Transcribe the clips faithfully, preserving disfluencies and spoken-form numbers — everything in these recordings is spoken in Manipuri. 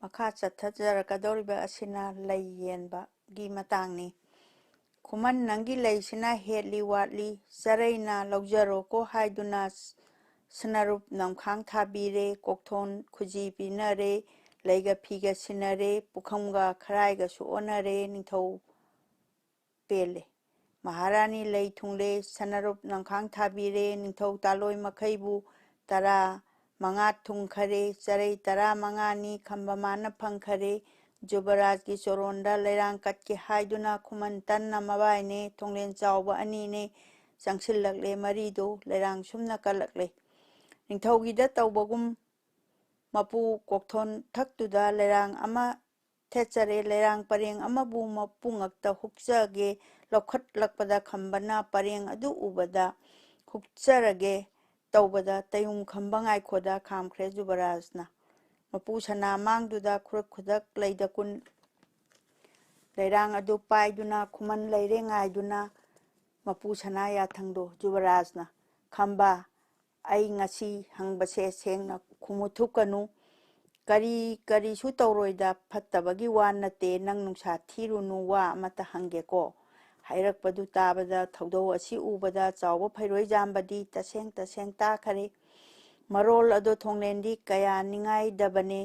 ꯃꯈꯥ ꯆꯠꯊꯖꯔꯛꯀꯗꯧꯔꯤꯕ ꯑꯁꯤꯅ ꯂꯩ ꯌꯦꯟꯕꯒꯤ ꯃꯇꯥꯡꯅꯤ꯫ "ꯈꯨꯃꯟ, ꯅꯪꯒꯤ ꯂꯩꯁꯤꯅ ꯍꯦꯠꯂꯤ ꯋꯥꯠꯂꯤ, ꯆꯔꯩꯅ ꯂꯧꯖꯔꯣꯀꯣ" ꯍꯥꯏꯗꯨꯅ ꯁꯅꯥꯔꯨꯞ ꯅꯝꯈꯥꯡ ꯊꯥꯕꯤꯔꯦ, ꯀꯣꯛꯊꯣꯟ ꯈꯨꯖꯤ ꯄꯤꯅꯔꯦ, ꯂꯩꯒ ꯐꯤꯒ ꯁꯤꯟꯅꯔꯦ, ꯄꯨꯈꯝꯒ ꯈꯔꯥꯏꯒꯁꯨ ꯑꯣꯟꯅꯔꯦ꯫ ꯅꯤꯡꯊꯧ ꯄꯦꯜꯂꯦ꯫ ꯃꯍꯥꯔꯥꯅꯤ ꯂꯩ ꯊꯨꯡꯂꯦ, ꯁꯅꯥꯔꯨꯞ ꯅꯝꯈꯥꯡ ꯊꯥꯕꯤꯔꯦ, ꯅꯤꯡꯊꯧ ꯇꯥꯂꯣꯏ ꯃꯈꯩꯕꯨ ꯇꯔꯥ ꯃꯉꯥ ꯊꯨꯡꯈꯔꯦ, ꯆꯔꯩ ꯇꯔꯥ ꯃꯉꯥꯅꯤ ꯈꯝꯕ ꯃꯥꯅ ꯐꯪꯈꯔꯦ꯫ ꯖꯨꯕꯔꯥꯖꯀꯤ ꯆꯣꯔꯣꯟꯗ ꯂꯩꯔꯥꯡ ꯀꯠꯀꯦ ꯍꯥꯏꯗꯨꯅ ꯈꯨꯃꯟ ꯇꯟꯅ ꯃꯕꯥꯏꯅꯦ, ꯊꯣꯡꯂꯦꯟ ꯆꯥꯎꯕ ꯑꯅꯤꯅꯦ, ꯆꯪꯁꯤꯜꯂꯛꯂꯦ ꯃꯔꯤꯗꯨ, ꯂꯩꯔꯥꯡ ꯁꯨꯝꯅ ꯀꯠꯂꯛꯂꯦ꯫ ꯅꯤꯡꯊꯧꯒꯤꯗ ꯇꯧꯕꯒꯨꯝ ꯃꯄꯨ ꯀꯣꯛꯊꯣꯟ ꯊꯛꯇꯨꯗ ꯂꯩꯔꯥꯡ ꯑꯃ ꯊꯦꯠꯆꯔꯦ꯫ ꯂꯩꯔꯥꯡ ꯄꯔꯦꯡ ꯑꯃꯕꯨ ꯃꯄꯨ ꯉꯛꯇ ꯍꯨꯛꯆꯒꯦ ꯂꯧꯈꯠꯂꯛꯄꯗ ꯈꯝꯕꯅ ꯄꯔꯦꯡ ꯑꯗꯨ ꯎꯕꯗ "ꯍꯨꯛꯆꯔꯒꯦ" ꯇꯧꯕꯗ "ꯇꯌꯨꯝ ꯈꯝꯕ ꯉꯥꯏꯈꯣꯗ" ꯈꯥꯝꯈ꯭ꯔꯦ ꯖꯨꯕꯔꯥꯖꯅ꯫ ꯃꯄꯨ ꯁꯅꯥ ꯃꯥꯡꯗꯨꯗ ꯈꯨꯔꯛ ꯈꯨꯗꯛ ꯂꯩꯗ ꯀꯨꯟ ꯂꯩꯔꯥꯡ ꯑꯗꯨ ꯄꯥꯏꯗꯨꯅ ꯈꯨꯃꯟ ꯂꯩꯔꯦ ꯉꯥꯏꯗꯨꯅ ꯃꯄꯨ ꯁꯅꯥ ꯌꯥꯊꯪꯗꯣ ꯖꯨꯕꯔꯥꯖꯅ "ꯈꯝꯕ, ꯑꯩ ꯉꯁꯤ ꯍꯪꯕꯁꯦ ꯁꯦꯡꯅ ꯈꯨꯝꯃꯨ ꯊꯨꯞꯀꯅꯨ꯫ ꯀꯔꯤ ꯀꯔꯤꯁꯨ ꯇꯧꯔꯣꯏꯗ, ꯐꯠꯇꯕꯒꯤ ꯋꯥ ꯅꯠꯇꯦ, ꯅꯪ ꯅꯨꯡꯁꯥ ꯊꯤꯔꯨꯅꯨ, ꯋꯥ ꯑꯃꯇ ꯍꯪꯒꯦꯀꯣ" ꯍꯥꯏꯔꯛꯄꯗꯨ ꯇꯥꯕꯗ ꯊꯧꯗꯧ ꯑꯁꯤ ꯎꯕꯗ ꯆꯥꯎꯕ ꯐꯩꯔꯣꯏ ꯖꯥꯝꯕꯗꯤ ꯇꯁꯦꯡ ꯇꯁꯦꯡ ꯇꯥꯈꯔꯦ꯫ ꯃꯔꯣꯜ ꯑꯗꯣ ꯊꯣꯡꯂꯦꯟꯗꯤ ꯀꯌꯥ ꯅꯤꯡꯉꯥꯏꯗꯕꯅꯦ꯫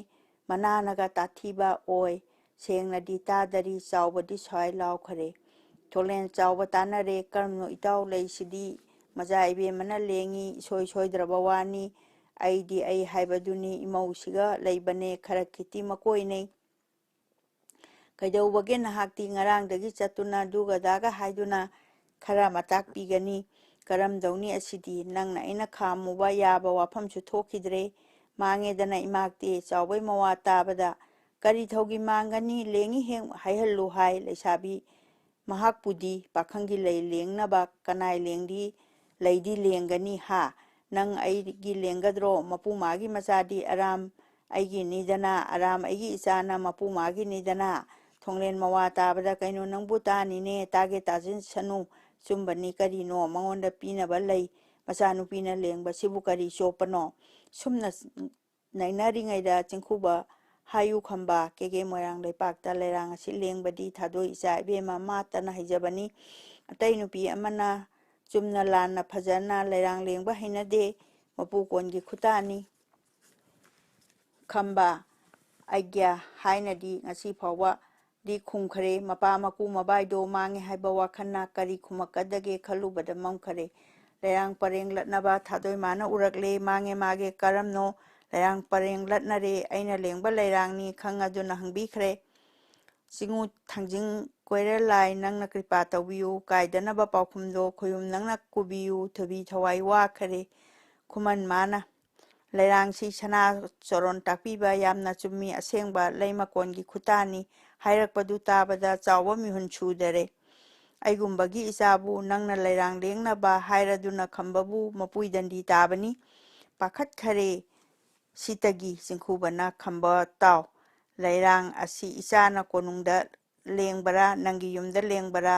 ꯃꯅꯥꯅꯒ ꯇꯥꯊꯤꯕ ꯑꯣꯏ꯫ ꯁꯦꯡꯅꯗꯤ ꯇꯥꯗꯔꯤ, ꯆꯥꯎꯕꯗꯤ ꯁ꯭ꯋꯥꯏ ꯂꯥꯎꯈꯔꯦ꯫ ꯊꯣꯡꯂꯦꯟ ꯆꯥꯎꯕ ꯇꯥꯅꯔꯦ꯫ "ꯀꯔꯝꯅꯣ ꯏꯇꯥꯎ ꯂꯩꯁꯤꯗꯤ? ꯃꯆꯥ ꯏꯕꯦꯝꯃꯅ ꯂꯦꯡꯉꯤ, ꯏꯁꯣꯏ ꯁꯣꯏꯗ꯭ꯔꯕ ꯋꯥꯅꯤ꯫ ꯑꯩꯗꯤ ꯑꯩ ꯍꯥꯏꯕꯗꯨꯅꯤ, ꯏꯃꯧꯁꯤꯒ ꯂꯩꯕꯅꯦ, ꯈꯔ ꯈꯤꯇꯤ ꯃꯀꯣꯏꯅꯩ꯫ ꯀꯩꯗꯧꯕꯒꯦ ꯅꯍꯥꯛꯇꯤ ꯉꯔꯥꯡꯗꯒꯤ ꯆꯠꯇꯨꯅ ꯗꯨꯒꯗꯥꯒ ꯍꯥꯏꯗꯨꯅ? ꯈꯔ ꯑꯃ ꯇꯥꯛꯄꯤꯒꯅꯤ꯫ ꯀꯔꯝꯗꯧꯅꯤ ꯑꯁꯤꯗꯤ? ꯅꯪꯅ ꯑꯩꯅ ꯈꯥꯝꯃꯨꯕ ꯌꯥꯕ ꯋꯥꯐꯝꯁꯨ ꯊꯣꯛꯈꯤꯗ꯭ꯔꯦ꯫ ꯃꯥꯡꯉꯦꯗꯅ ꯏꯃꯥꯛꯇꯤ"꯫ ꯆꯥꯎꯕꯩ ꯃꯋꯥ ꯇꯥꯕꯗ "ꯀꯔꯤ ꯊꯧꯒꯤ ꯃꯥꯡꯒꯅꯤ? ꯂꯦꯡꯉꯤ ꯍꯦꯛ ꯍꯥꯏꯍꯜꯂꯨ ꯍꯥꯏ ꯂꯩꯁꯥꯕꯤ꯫ ꯃꯍꯥꯛꯄꯨꯗꯤ ꯄꯥꯈꯪꯒꯤ ꯂꯩ ꯂꯦꯡꯅꯕ ꯀꯅꯥꯏ ꯂꯦꯡꯗꯤ ꯂꯩꯗꯤ ꯂꯦꯡꯒꯅꯤ ꯍꯥ? ꯅꯪ ꯑꯩꯒꯤ ꯂꯦꯡꯒꯗ꯭ꯔꯣ? ꯃꯄꯨ ꯃꯥꯒꯤ ꯃꯆꯥꯗꯤ ꯑꯔꯥꯝ ꯑꯩꯒꯤꯅꯤꯗꯅ, ꯑꯔꯥꯝ ꯑꯩꯒꯤ ꯏꯆꯥꯅ ꯃꯄꯨ ꯃꯥꯒꯤꯅꯤꯗꯅ"꯫ ꯊꯣꯡꯂꯦꯟ ꯃꯋꯥ ꯇꯥꯕꯗ "ꯀꯩꯅꯣ ꯅꯪꯕꯨ ꯇꯥꯅꯤꯅꯦ, ꯇꯥꯒꯦ ꯇꯥꯁꯤꯟꯁꯅꯨ꯫ ꯆꯨꯝꯕꯅꯤ ꯀꯔꯤꯅꯣ ꯃꯉꯣꯟꯗ ꯄꯤꯅꯕ ꯂꯩ? ꯃꯆꯥꯅꯨꯄꯤꯅ ꯂꯦꯡꯕꯁꯤꯕꯨ ꯀꯔꯤ ꯆꯣꯞꯄꯅꯣ?" ꯁꯨꯝꯅ ꯅꯩꯅꯔꯤꯉꯩꯗ ꯆꯤꯡꯈꯨꯕ ꯍꯥꯏꯌꯨ ꯈꯝꯕ, ꯀꯦꯒꯦ ꯃꯣꯏꯔꯥꯡ ꯂꯩꯄꯥꯛꯇ ꯂꯩꯔꯥꯡ ꯑꯁꯤ ꯂꯦꯡꯕꯗꯤ ꯊꯥꯗꯣꯏ ꯏꯆꯥ ꯏꯕꯦꯝꯃ ꯃꯥꯇꯅ ꯍꯩꯖꯕꯅꯤ꯫ ꯑꯇꯩ ꯅꯨꯄꯤ ꯑꯃꯅ ꯆꯨꯝꯅ ꯂꯥꯟꯅ ꯐꯖꯅ ꯂꯩꯔꯥꯡ ꯂꯦꯡꯕ ꯍꯩꯅꯗꯦ, ꯃꯄꯨ ꯀꯣꯟꯒꯤ ꯈꯨꯇꯥꯅꯤ꯫ ꯈꯝꯕ, ꯑꯩꯒ꯭ꯌꯥ ꯍꯥꯏꯅꯗꯤ ꯉꯁꯤ ꯐꯥꯎꯕ ꯗꯤ ꯈꯨꯝꯈ꯭ꯔꯦ꯫ ꯃꯄꯥ ꯃꯀꯨ ꯃꯕꯥꯏꯗꯣ ꯃꯥꯡꯉꯦ ꯍꯥꯏꯕ ꯋꯥꯈꯜꯅ ꯀꯔꯤ ꯈꯨꯝꯃꯛꯀꯗꯒꯦ ꯈꯜꯂꯨꯕꯗ ꯃꯝꯈꯔꯦ꯫ ꯂꯩꯔꯥꯡ ꯄꯔꯦꯡ ꯂꯠꯅꯕ ꯊꯥꯗꯣꯏꯃꯥꯅ ꯎꯔꯛꯂꯦ꯫ ꯃꯥꯡꯉꯦ ꯃꯥꯒꯦ ꯀꯔꯝꯅꯣ? ꯂꯩꯔꯥꯡ ꯄꯔꯦꯡ ꯂꯠꯅꯔꯦ꯫ ꯑꯩꯅ ꯂꯦꯡꯕ ꯂꯩꯔꯥꯡꯅꯤ ꯈꯪ ꯑꯗꯨꯅ ꯍꯪꯕꯤꯈ꯭ꯔꯦ꯫ ꯆꯤꯡꯉꯨ ꯊꯥꯡꯖꯤꯡ ꯀꯣꯏꯔꯦꯜ ꯂꯥꯏ ꯅꯪꯅ ꯀ꯭ꯔꯤꯄꯥ ꯇꯧꯕꯤꯌꯨ꯫ ꯀꯥꯏꯗꯅꯕ ꯄꯥꯎꯈꯨꯝꯗꯣ ꯈꯣꯏꯌꯨꯝ ꯅꯪꯅ ꯀꯨꯕꯤꯌꯨ꯫ ꯊꯣꯏꯕꯤ ꯊꯋꯥꯏ ꯋꯥꯈꯔꯦ꯫ ꯈꯨꯃꯟ ꯃꯥꯅ ꯂꯩꯔꯥꯡꯁꯤ ꯁꯅꯥ ꯆꯣꯔꯣꯟ ꯇꯥꯛꯄꯤꯕ ꯌꯥꯝꯅ ꯆꯨꯝꯃꯤ꯫ ꯑꯁꯦꯡꯕ ꯂꯩꯃꯀꯣꯟꯒꯤ ꯈꯨꯇꯥꯅꯤ꯫ ꯍꯥꯏꯔꯛꯄꯗꯨ ꯇꯥꯕꯗ ꯆꯥꯎꯕ ꯃꯤꯍꯨꯟ ꯁꯨꯗꯔꯦ꯫ ꯑꯩꯒꯨꯝꯕꯒꯤ ꯏꯆꯥꯕꯨ ꯅꯪꯅ ꯂꯩꯔꯥꯡ ꯂꯦꯡꯅꯕ ꯍꯥꯏꯔꯗꯨꯅ ꯈꯝꯕꯕꯨ ꯃꯄꯨꯏ ꯗꯟꯗꯤ ꯇꯥꯕꯅꯤ꯫ ꯄꯥꯈꯠꯈꯔꯦ ꯁꯤꯇꯒꯤ꯫ ꯆꯤꯡꯈꯨꯕꯅ ꯈꯝꯕ ꯇꯥꯎ꯫ ꯂꯩꯔꯥꯡ ꯑꯁꯤ ꯏꯆꯥꯅ ꯀꯣꯅꯨꯡꯗ ꯂꯦꯡꯕꯔꯥ, ꯅꯪꯒꯤ ꯌꯨꯝꯗ ꯂꯦꯡꯕꯔꯥ?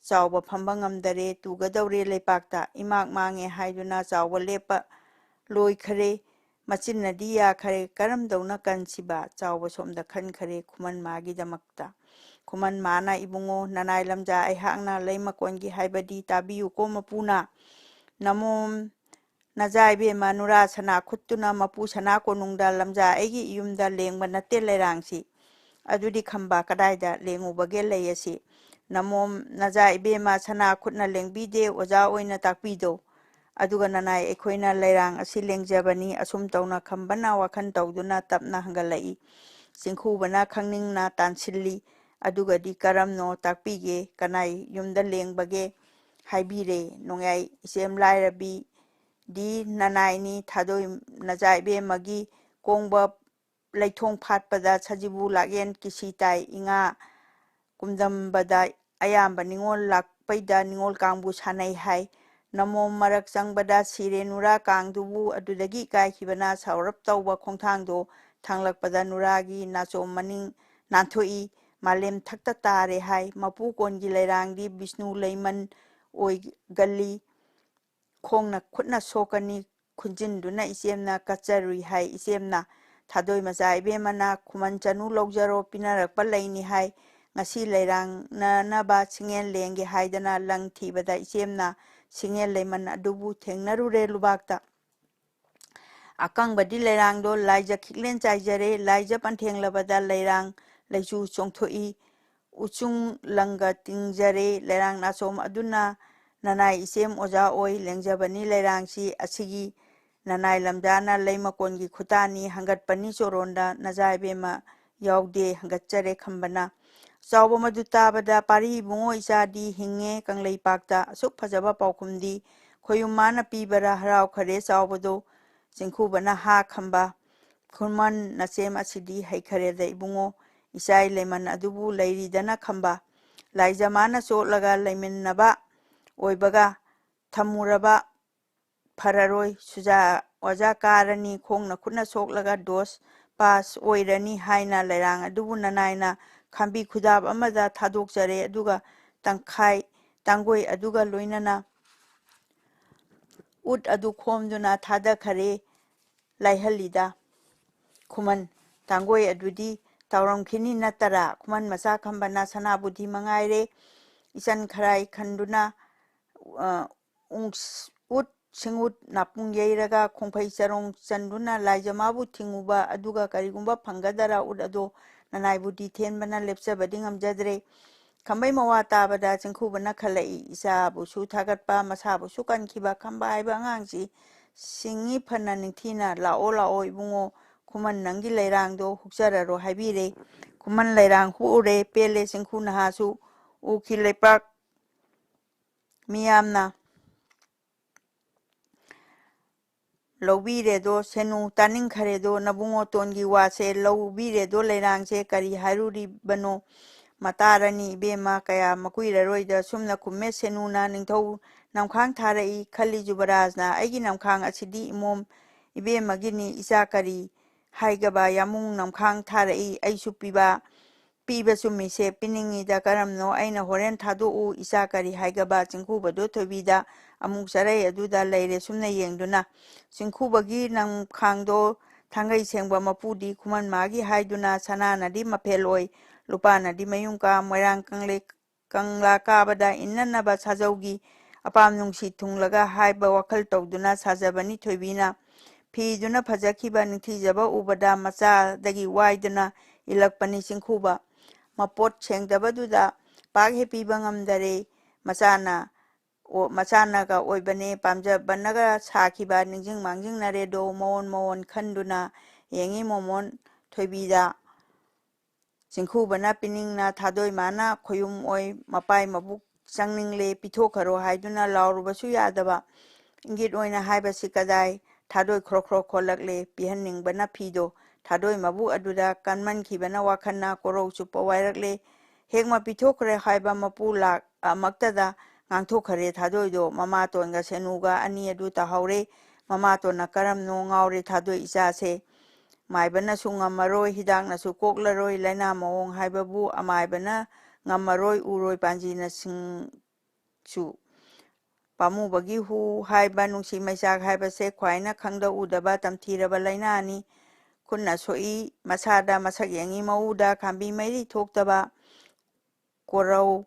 ꯆꯥꯎꯕ ꯐꯝꯕ ꯉꯝꯗꯔꯦ, ꯇꯨꯒꯗꯧꯔꯦ ꯂꯩꯄꯥꯛꯇ꯫ ꯏꯃꯥꯛ ꯃꯥꯡꯉꯦ ꯍꯥꯏꯗꯨꯅ ꯆꯥꯎꯕ ꯂꯦꯞꯄ ꯂꯣꯏꯈꯔꯦ꯫ ꯃꯆꯤꯟꯅꯗꯤ ꯌꯥꯈꯔꯦ, ꯀꯔꯝꯗꯧꯅ ꯀꯟꯁꯤꯕ? ꯆꯥꯎꯕ ꯁꯣꯝꯗ ꯈꯟꯈꯔꯦ ꯈꯨꯃꯟ ꯃꯥꯒꯤꯗꯃꯛꯇ꯫ ꯈꯨꯃꯟ ꯃꯥꯅ, ꯏꯕꯨꯡꯉꯣ, ꯅꯅꯥꯏ ꯂꯝꯖꯥ ꯑꯩꯍꯥꯛꯅ ꯂꯩꯃꯀꯣꯟꯒꯤ ꯍꯥꯏꯕꯗꯤ ꯇꯥꯕꯤꯌꯨꯀꯣ ꯃꯄꯨꯅ꯫ ꯅꯃꯣꯝ ꯅꯖꯥ ꯏꯕꯦꯝꯃ ꯅꯨꯔꯥ ꯁꯅꯥ ꯈꯨꯠꯇꯨꯅ ꯃꯄꯨ ꯁꯅꯥ ꯀꯣꯅꯨꯡꯗ ꯂꯝꯖꯥ ꯑꯩꯒꯤ ꯏꯌꯨꯝꯗ ꯂꯦꯡꯕ ꯅꯠꯇꯦ ꯂꯩꯔꯥꯡꯁꯤ꯫ ꯑꯗꯨꯗꯤ ꯈꯝꯕ ꯀꯗꯥꯏꯗ ꯂꯦꯡꯉꯨꯕꯒꯦ ꯂꯩ ꯑꯁꯤ? ꯅꯃꯣꯝ ꯅꯖꯥ ꯏꯕꯦꯝꯃ ꯁꯅꯥ ꯈꯨꯠꯅ ꯂꯦꯡꯕꯤꯗꯦ, ꯑꯣꯖꯥ ꯑꯣꯏꯅ ꯇꯥꯛꯄꯤꯗꯧ꯫ ꯑꯗꯨꯒ ꯅꯅꯥꯏ ꯑꯩꯈꯣꯏꯅ ꯂꯩꯔꯥꯡ ꯑꯁꯤ ꯂꯦꯡꯖꯕꯅꯤ꯫ ꯑꯁꯨꯝ ꯇꯧꯅ ꯈꯝꯕꯅ ꯋꯥꯈꯜ ꯇꯧꯗꯨꯅ ꯇꯞꯅ ꯍꯪꯒꯠꯂꯛꯏ꯫ ꯆꯤꯡꯈꯨꯕꯅ ꯈꯪꯅꯤꯡꯅ ꯇꯥꯟꯁꯤꯜꯂꯤ꯫ ꯑꯗꯨꯒꯗꯤ ꯀꯔꯝꯅꯣ ꯇꯥꯛꯄꯤꯒꯦ? ꯀꯅꯥꯏ ꯌꯨꯝꯗ ꯂꯦꯡꯕꯒꯦ? ꯍꯥꯏꯕꯤꯔꯦ꯫ ꯅꯣꯡꯌꯥꯏ ꯏꯆꯦꯝ ꯂꯥꯏꯔꯕꯤ ꯗꯤ ꯅꯅꯥꯏꯅꯤ ꯊꯥꯗꯣꯏ ꯅꯆꯥ ꯏꯕꯦꯝꯃꯒꯤ ꯀꯣꯡꯕ ꯂꯩꯊꯣꯡ ꯐꯥꯠꯄꯗ ꯁꯖꯤꯕꯨ ꯂꯥꯛꯌꯦꯟ ꯀꯤꯁꯤ ꯇꯥꯏ꯫ ꯏꯉꯥ ꯀꯨꯝꯗꯝꯕꯗ ꯑꯌꯥꯝꯕ ꯅꯤꯉꯣꯜ ꯂꯥꯛꯄꯩꯗ ꯅꯤꯉꯣꯜ ꯀꯥꯡꯕꯨ ꯁꯥꯟꯅꯩ ꯍꯥꯏ꯫ ꯅꯃꯣꯝ ꯃꯔꯛ ꯆꯪꯕꯗ ꯁꯤꯔꯦ ꯅꯨꯔꯥ ꯀꯥꯡꯗꯨꯕꯨ꯫ ꯑꯗꯨꯗꯒꯤ ꯏꯀꯥꯏꯈꯤꯕꯅ ꯁꯥꯎꯔꯞ ꯇꯧꯕ ꯈꯣꯡꯊꯥꯡꯗꯣ ꯊꯥꯡꯂꯛꯄꯗ ꯅꯨꯔꯥꯒꯤ ꯅꯥꯆꯣꯝ ꯃꯅꯤꯡ ꯅꯥꯟꯊꯣꯛꯏ꯫ ꯃꯥꯂꯦꯝ ꯊꯛꯇ ꯇꯥꯔꯦ ꯍꯥꯏ꯫ ꯃꯄꯨ ꯀꯣꯟꯒꯤ ꯂꯩꯔꯥꯡꯗꯤ ꯕꯤꯁꯅꯨ ꯂꯩꯃꯟ ꯑꯣꯏꯒꯜꯂꯤ꯫ ꯈꯣꯡꯅ ꯈꯨꯠꯅ ꯁꯣꯛꯀꯅꯤ꯫ ꯈꯨꯟꯖꯤꯟꯗꯨꯅ ꯏꯆꯦꯝꯅ ꯀꯠꯆꯔꯨꯏ ꯍꯥꯏ꯫ ꯏꯆꯦꯝꯅ ꯊꯥꯗꯣꯏ ꯃꯆꯥ ꯏꯕꯦꯝꯃꯅ ꯈꯨꯃꯟ ꯆꯅꯨ ꯂꯧꯖꯔꯣ, ꯄꯤꯅꯔꯛꯄ ꯂꯩꯅꯤ ꯍꯥꯏ꯫ ꯉꯁꯤ ꯂꯩꯔꯥꯡꯅꯅꯕ ꯁꯤꯡꯉꯦꯜ ꯂꯦꯡꯒꯦ ꯍꯥꯏꯗꯅ ꯂꯪ ꯊꯤꯕꯗ ꯏꯆꯦꯝꯅ ꯁꯤꯡꯉꯦꯜ ꯂꯩꯃꯟ ꯑꯗꯨꯕꯨ ꯊꯦꯡꯅꯔꯨꯔꯦ ꯂꯨꯕꯥꯛꯇ꯫ ꯑꯀꯪꯕꯗꯤ ꯂꯩꯔꯥꯡꯗꯣ ꯂꯥꯏꯖ ꯈꯤꯛꯂꯦꯟ ꯆꯥꯏꯖꯔꯦ꯫ ꯂꯥꯏꯖ ꯄꯟꯊꯦꯡꯂꯕꯗ ꯂꯩꯔꯥꯡ ꯂꯩꯆꯨ ꯆꯣꯡꯊꯣꯛꯏ꯫ ꯎꯆꯨꯡ ꯂꯪꯒ ꯇꯤꯡꯖꯔꯦ꯫ ꯂꯩꯔꯥꯡ ꯅꯥꯆꯣꯝ ꯑꯗꯨꯅ ꯅꯅꯥꯏ ꯏꯆꯦꯝ ꯑꯣꯖꯥ ꯑꯣꯏ ꯂꯦꯡꯖꯕꯅꯤ꯫ ꯂꯩꯔꯥꯡꯁꯤ ꯑꯁꯤꯒꯤ ꯅꯅꯥꯏ ꯂꯝꯖꯥꯅ ꯂꯩ ꯃꯀꯣꯟꯒꯤ ꯈꯨꯇꯥꯅꯤ꯫ ꯍꯪꯒꯠꯄꯅꯤ ꯆꯣꯔꯣꯟꯗ ꯅꯖꯥ ꯏꯕꯦꯝꯃ ꯌꯥꯎꯗꯦ꯫ ꯍꯪꯒꯠꯆꯔꯦ ꯈꯝꯕꯅ꯫ ꯆꯥꯎꯕ ꯃꯗꯨ ꯇꯥꯕꯗ ꯄꯥꯔꯤ ꯏꯕꯨꯡꯉꯣ ꯏꯆꯥꯗꯤ ꯍꯤꯡꯉꯦ ꯀꯪꯂꯩꯄꯥꯛꯇ꯫ ꯑꯁꯨꯛ ꯐꯖꯕ ꯄꯥꯎꯈꯨꯝꯗꯤ ꯈꯣꯌꯨꯝ ꯃꯥꯅ ꯄꯤꯕꯔꯥ? ꯍꯔꯥꯎꯈꯔꯦ ꯆꯥꯎꯕꯗꯣ꯫ ꯆꯤꯡꯈꯨꯕꯅ ꯍꯥ ꯈꯝꯕ꯫ ꯈꯨꯃꯟ ꯅꯆꯦꯝ ꯑꯁꯤꯗꯤ ꯍꯩꯈꯔꯦꯗ ꯏꯕꯨꯡꯉꯣ꯫ ꯏꯆꯥꯏ ꯂꯩꯃꯟ ꯑꯗꯨꯕꯨ ꯂꯩꯔꯤꯗꯅ ꯈꯝꯕ꯫ ꯂꯥꯏꯖ ꯃꯥꯅ ꯆꯣꯠꯂꯒ ꯂꯩꯃꯤꯟꯅꯕ ꯑꯣꯏꯕꯒ ꯊꯝꯃꯨꯔꯕ ꯐꯔꯔꯣꯏ꯫ ꯁꯨꯖꯥ ꯑꯣꯖꯥ ꯀꯥꯔꯅꯤ ꯈꯣꯡꯅ ꯈꯨꯠꯅ ꯁꯣꯛꯂꯒ ꯗꯣꯁ ꯄꯥꯁ ꯑꯣꯏꯔꯅꯤ ꯍꯥꯏꯅ ꯂꯩꯔꯥꯡ ꯑꯗꯨꯕꯨ ꯅꯅꯥꯏꯅ ꯈꯥꯝꯕꯤ ꯈꯨꯗꯥꯞ ꯑꯃꯗ ꯊꯥꯗꯣꯛꯆꯔꯦ꯫ ꯑꯗꯨꯒ ꯇꯪꯈꯥꯏ ꯇꯥꯡꯒꯣꯏ ꯑꯗꯨꯒ ꯂꯣꯏꯅꯅ ꯎꯠ ꯑꯗꯨ ꯈꯣꯝꯗꯨꯅ ꯊꯥꯗꯈꯔꯦ꯫ ꯂꯥꯏꯍꯜꯂꯤꯗ ꯈꯨꯃꯟ ꯇꯥꯡꯒꯣꯏ ꯑꯗꯨꯗꯤ ꯇꯥꯎꯔꯝꯈꯤꯅꯤ ꯅꯠꯇꯔꯥ? ꯈꯨꯃꯟ ꯃꯆꯥ ꯈꯝꯕꯅ ꯁꯅꯥꯕꯨꯙꯤ ꯃꯉꯥꯏꯔꯦ ꯏꯆꯟ ꯈꯔꯥꯏ ꯈꯟꯗꯨꯅ, ꯑ, ꯎꯪꯁ-, ꯎꯠ ꯁꯤꯡꯎꯠ ꯅꯥꯄꯨꯡ ꯌꯩꯔꯒ ꯈꯣꯡꯐꯩ ꯆꯔꯣꯡ ꯆꯟꯗꯨꯅ ꯂꯥꯏꯖꯃꯥꯕꯨ ꯊꯤꯡꯉꯨꯕ ꯑꯗꯨꯒ ꯀꯔꯤꯒꯨꯝꯕ ꯐꯪꯒꯗꯔꯥ ꯎꯠ ꯑꯗꯣ ꯅꯅꯥꯏꯕꯨ ꯗꯤ ꯊꯦꯟꯕꯅ ꯂꯦꯞꯆꯕꯗꯤ ꯉꯝꯖꯗ꯭ꯔꯦ꯫ ꯈꯝꯕꯩ ꯃꯋꯥ ꯇꯥꯕꯗ ꯆꯤꯡꯈꯨꯕꯅ ꯈꯜꯂꯛꯏ, ꯏꯆꯥꯕꯨꯁꯨ ꯊꯥꯒꯠꯄ, ꯃꯁꯥꯕꯨꯁꯨ ꯀꯟꯈꯤꯕ ꯈꯝꯕ ꯍꯥꯏꯕ ꯑꯉꯥꯡꯁꯤ ꯁꯤꯡꯉꯤ ꯐꯅ ꯅꯤꯡꯊꯤꯅ꯫ "ꯂꯥꯛꯑꯣ, ꯂꯥꯛꯑꯣ ꯏꯕꯨꯡꯉꯣ, ꯈꯨꯃꯟ ꯅꯪꯒꯤ ꯂꯩꯔꯥꯡꯗꯣ ꯍꯨꯛꯆꯔꯔꯣ" ꯍꯥꯏꯕꯤꯔꯦ꯫ ꯈꯨꯃꯟ ꯂꯩꯔꯥꯡ ꯍꯨꯛꯎꯔꯦ, ꯄꯦꯜꯂꯦ ꯆꯤꯡꯈꯨ ꯅꯍꯥꯁꯨ꯫ ꯎꯈꯤ ꯂꯩꯄꯥꯛ ꯃꯤꯌꯥꯝꯅ ꯂꯧꯕꯤꯔꯦꯗꯣ ꯁꯦꯅꯨ, ꯇꯥꯅꯤꯡꯈꯔꯦꯗꯣ ꯅꯕꯨꯡꯉꯣꯇꯣꯟꯒꯤ ꯋꯥꯁꯦ, ꯂꯧꯕꯤꯔꯦꯗꯣ ꯂꯩꯔꯥꯡꯁꯦ, ꯀꯔꯤ ꯍꯥꯏꯔꯨꯔꯤꯕꯅꯣ? ꯃꯇꯥꯔꯅꯤ ꯏꯕꯦꯝꯃ, ꯀꯌꯥ ꯃꯀꯨꯏꯔꯔꯣꯏꯗ꯫ ꯁꯨꯝꯅ ꯈꯨꯝꯃꯦ ꯁꯦꯅꯨꯅ ꯅꯤꯡꯊꯧ ꯅꯝꯈꯥꯡ ꯊꯥꯔꯛꯏ꯫ ꯈꯜꯂꯤ ꯖꯨꯕꯔꯥꯖꯅ, "ꯑꯩꯒꯤ ꯅꯝꯈꯥꯡ ꯑꯁꯤꯗꯤ ꯏꯃꯣꯝ ꯏꯕꯦꯝꯃꯒꯤꯅꯤ, ꯏꯆꯥ ꯀꯔꯤ ꯍꯥꯏꯒꯕ? ꯌꯥꯃꯨꯡ ꯅꯝꯈꯥꯡ ꯊꯥꯔꯛꯏ, ꯑꯩꯁꯨ ꯄꯤꯕ ꯄꯤꯕ ꯆꯨꯝꯃꯤꯁꯦ ꯄꯤꯅꯤꯡꯉꯤꯗ ꯀꯔꯝꯅꯣ? ꯑꯩꯅ ꯍꯣꯔꯦꯟ ꯊꯥꯗꯣꯛꯎ ꯏꯆꯥ ꯀꯔꯤ ꯍꯥꯏꯒꯕ?" ꯆꯤꯡꯈꯨꯕꯗꯣ ꯊꯣꯏꯕꯤꯗ ꯑꯃꯨꯛ ꯆꯔꯩ ꯑꯗꯨꯗ ꯂꯩꯔꯦ ꯁꯨꯝꯅ ꯌꯦꯡꯗꯨꯅ꯫ ꯆꯤꯡꯈꯨꯕꯒꯤ ꯅꯝꯈꯥꯡꯗꯣ ꯊꯥꯡꯒꯩ ꯁꯦꯡꯕ ꯃꯄꯨꯗꯤ ꯈꯨꯃꯟ ꯃꯥꯒꯤ ꯍꯥꯏꯗꯨꯅ ꯁꯅꯥꯅꯗꯤ ꯃꯐꯦꯜ ꯑꯣꯏ, ꯂꯨꯄꯥꯅꯗꯤ ꯃꯌꯨꯡ ꯀꯥ, ꯃꯣꯏꯔꯥꯡ ꯀꯪꯂꯩ ꯀꯪꯂꯥ ꯀꯥꯕꯗ ꯏꯟꯅꯅꯕ ꯁꯥꯖꯧꯒꯤ ꯑꯄꯥꯝ ꯅꯨꯡꯁꯤ ꯊꯨꯡꯂꯒ ꯍꯥꯏꯕ ꯋꯥꯈꯜ ꯇꯧꯗꯨꯅ ꯁꯥꯖꯕꯅꯤ ꯊꯣꯏꯕꯤꯅ꯫ ꯐꯤꯗꯨꯅ ꯐꯖꯈꯤꯕ ꯅꯤꯡꯊꯤꯖꯕ ꯎꯕꯗ ꯃꯆꯥꯗꯒꯤ ꯋꯥꯏꯗꯨꯅ ꯏꯜꯂꯛꯄꯅꯤ ꯆꯤꯡꯈꯨꯕ꯫ ꯃꯄꯣꯠ ꯁꯦꯡꯗꯕꯗꯨꯗ ꯄꯥꯛ ꯍꯦꯛ ꯄꯤꯕ ꯉꯝꯗꯔꯦ꯫ ꯃꯆꯥꯅ ꯑꯣ-, ꯃꯆꯥꯅꯒ ꯑꯣꯏꯕꯅꯦ, ꯄꯥꯝꯖꯕꯅꯒ ꯁꯥꯈꯤꯕ ꯅꯤꯡꯁꯤꯡ ꯃꯥꯡꯖꯤꯡꯅꯔꯦꯗꯣ ꯃꯑꯣꯟ ꯃꯑꯣꯟ ꯈꯟꯗꯨꯅ ꯌꯦꯡꯉꯤ ꯃꯣꯃꯣꯟ ꯊꯣꯏꯕꯤꯗ꯫ ꯆꯤꯡꯈꯨꯕꯅ ꯄꯤꯅꯤꯡꯅ ꯊꯥꯗꯣꯏ ꯃꯥꯅ ꯈꯣꯌꯨꯝ ꯑꯣꯏ ꯃꯄꯥꯏ ꯃꯕꯨꯛ ꯆꯪꯅꯤꯡꯂꯦ, ꯄꯤꯊꯣꯛꯈꯔꯣ ꯍꯥꯏꯗꯨꯅ ꯂꯥꯎꯔꯨꯕꯁꯨ ꯌꯥꯗꯕ꯫ ꯏꯪꯒꯤꯠ ꯑꯣꯏꯅ ꯍꯥꯏꯕꯁꯤ ꯀꯗꯥꯏ? ꯊꯥꯗꯣꯏ ꯈ꯭ꯔꯣꯛ ꯈ꯭ꯔꯣꯛ ꯈꯣꯜꯂꯛꯂꯦ, ꯄꯤꯍꯟꯅꯤꯡꯕꯅ ꯐꯤꯗꯣ꯫ ꯊꯥꯗꯣꯏ ꯃꯕꯨꯛ ꯑꯗꯨꯗ ꯀꯟꯃꯟꯈꯤꯕꯅ ꯋꯥꯈꯜꯅ ꯀꯣꯔꯧ ꯆꯨꯞꯄ ꯋꯥꯏꯔꯛꯂꯦ꯫ ꯍꯦꯛꯃ ꯄꯤꯊꯣꯛꯈ꯭ꯔꯦ ꯍꯥꯏꯕ ꯃꯄꯨ ꯂꯥꯛ ꯑꯃꯛꯇꯗ ꯉꯥꯡꯊꯣꯛꯈꯔꯦ ꯊꯥꯗꯣꯏꯗꯣ꯫ ꯃꯃꯥꯇꯣꯟꯒ ꯁꯦꯅꯨꯒ ꯑꯅꯤ ꯑꯗꯨ ꯇꯥꯍꯧꯔꯦ꯫ ꯃꯃꯥꯇꯣꯟꯅ ꯀꯔꯝꯅꯣ ꯉꯥꯎꯔꯦ ꯊꯥꯗꯣꯏ ꯏꯆꯥꯁꯦ꯫ ꯃꯥꯏꯕꯅꯁꯨ ꯉꯝꯃꯔꯣꯏ, ꯍꯤꯗꯥꯛꯅꯁꯨ ꯀꯣꯛꯂꯔꯣꯏ, ꯂꯥꯏꯅꯥ ꯃꯑꯣꯡ ꯍꯥꯏꯕꯕꯨ ꯑꯃꯥꯏꯕꯅ ꯉꯝꯃꯔꯣꯏ, ꯎꯔꯣꯏ ꯄꯥꯟꯖꯤꯅ ꯁꯤꯡꯁꯨ꯫ ꯄꯥꯝꯃꯨꯕꯒꯤ ꯍꯨ ꯍꯥꯏꯕ, ꯅꯨꯡꯁꯤ ꯃꯩꯆꯥꯛ ꯍꯥꯏꯕꯁꯦ ꯈ꯭ꯋꯥꯏꯅ ꯈꯪꯗ ꯎꯗꯕ ꯇꯝꯊꯤꯔꯕ ꯂꯥꯏꯅꯥꯅꯤ꯫ ꯈꯨꯠꯅ ꯁꯣꯛꯏ, ꯃꯁꯥꯗ ꯃꯁꯛ ꯌꯦꯡꯉꯤ ꯃꯎꯗ ꯈꯥꯝꯕꯤ ꯃꯩꯔꯤ ꯊꯣꯛꯇꯕ, ꯀꯣꯔꯧ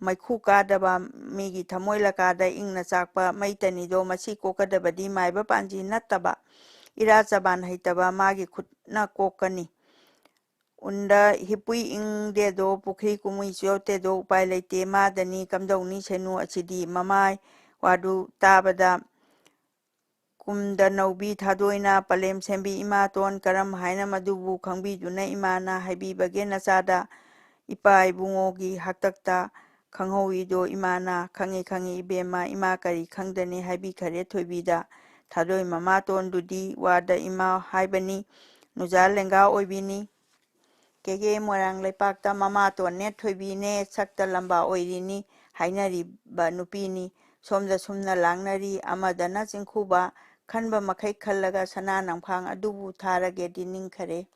ꯃꯩꯈꯨ ꯀꯥꯗꯕ, ꯃꯤꯒꯤ ꯊꯃꯣꯏ ꯂꯀꯥꯗ ꯏꯪꯅ ꯆꯥꯛꯄ ꯃꯩꯇꯅꯤꯗꯣ꯫ ꯃꯁꯤ ꯀꯣꯛꯀꯗꯕꯗꯤ ꯃꯥꯏꯕ ꯄꯥꯟꯖꯤ ꯅꯠꯇꯕ, ꯏꯔꯥ ꯆꯕꯥꯟ ꯍꯩꯇꯕ ꯃꯥꯒꯤ ꯈꯨꯠꯅ ꯀꯣꯛꯀꯅꯤ꯫ ꯎꯟꯗ ꯍꯤꯞꯄꯨꯏ ꯏꯪꯗꯦꯗꯣ, ꯄꯨꯈ꯭ꯔꯤ ꯀꯨꯝꯃꯨꯏ ꯆꯣꯠꯇꯦꯗꯣ, ꯎꯄꯥꯏ ꯂꯩꯇꯦ ꯃꯥꯗꯅꯤ꯫ ꯀꯝꯗꯧꯅꯤ ꯁꯦꯅꯨ ꯑꯁꯤꯗꯤ? ꯃꯃꯥꯏ ꯋꯥꯗꯨ ꯇꯥꯕꯗ ꯀꯨꯝꯗ ꯅꯧꯕꯤ ꯊꯥꯗꯣꯏꯅ ꯄꯂꯦꯝ ꯁꯦꯝꯕꯤ ꯏꯃꯥꯇꯣꯟ꯫ ꯀꯔꯝ ꯍꯥꯏꯅ ꯃꯗꯨꯕꯨ ꯈꯪꯕꯤꯗꯨꯅ ꯏꯃꯥꯅ ꯍꯥꯏꯕꯤꯕꯒꯦ ꯅꯆꯥꯗ? ꯏꯄꯥ ꯏꯕꯨꯡꯉꯣꯒꯤ ꯍꯥꯛꯇꯛꯇ ꯈꯪꯍꯧꯏꯗꯣ ꯏꯃꯥꯅ꯫ ꯈꯪꯉꯤ, ꯈꯪꯉꯤ ꯏꯕꯦꯝꯃ, ꯏꯃꯥ ꯀꯔꯤ ꯈꯪꯗꯅꯤ ꯍꯥꯏꯕꯤꯈꯔꯦ ꯊꯣꯏꯕꯤꯗ꯫ ꯊꯥꯗꯣꯏ ꯃꯃꯥꯇꯣꯟꯗꯨꯗꯤ ꯋꯥꯗ ꯏꯃꯥ ꯍꯥꯏꯕꯅꯤ, ꯅꯨꯖꯥ ꯂꯦꯡꯒꯥ ꯑꯣꯏꯕꯤꯅꯤ꯫ ꯀꯦꯒꯦ ꯃꯣꯏꯔꯥꯡ ꯂꯩꯄꯥꯛꯇ ꯃꯃꯥꯇꯣꯟꯅꯦ ꯊꯣꯏꯕꯤꯅꯦ ꯁꯛꯇ ꯂꯝꯕꯥ ꯑꯣꯏꯔꯤꯅꯤ ꯍꯥꯏꯅꯔꯤꯕ ꯅꯨꯄꯤꯅꯤ꯫ ꯁꯣꯝꯗ ꯁꯨꯝꯅ ꯂꯥꯡꯅꯔꯤ, ꯑꯃꯗꯅ ꯆꯤꯡꯈꯨꯕ꯫ ꯈꯟꯕ ꯃꯈꯩ ꯈꯜꯂꯒ ꯁꯅꯥ ꯅꯝꯈꯥꯡ ꯑꯗꯨꯕꯨ ꯊꯥꯔꯒꯦꯗꯤ ꯅꯤꯡꯈꯔꯦ꯫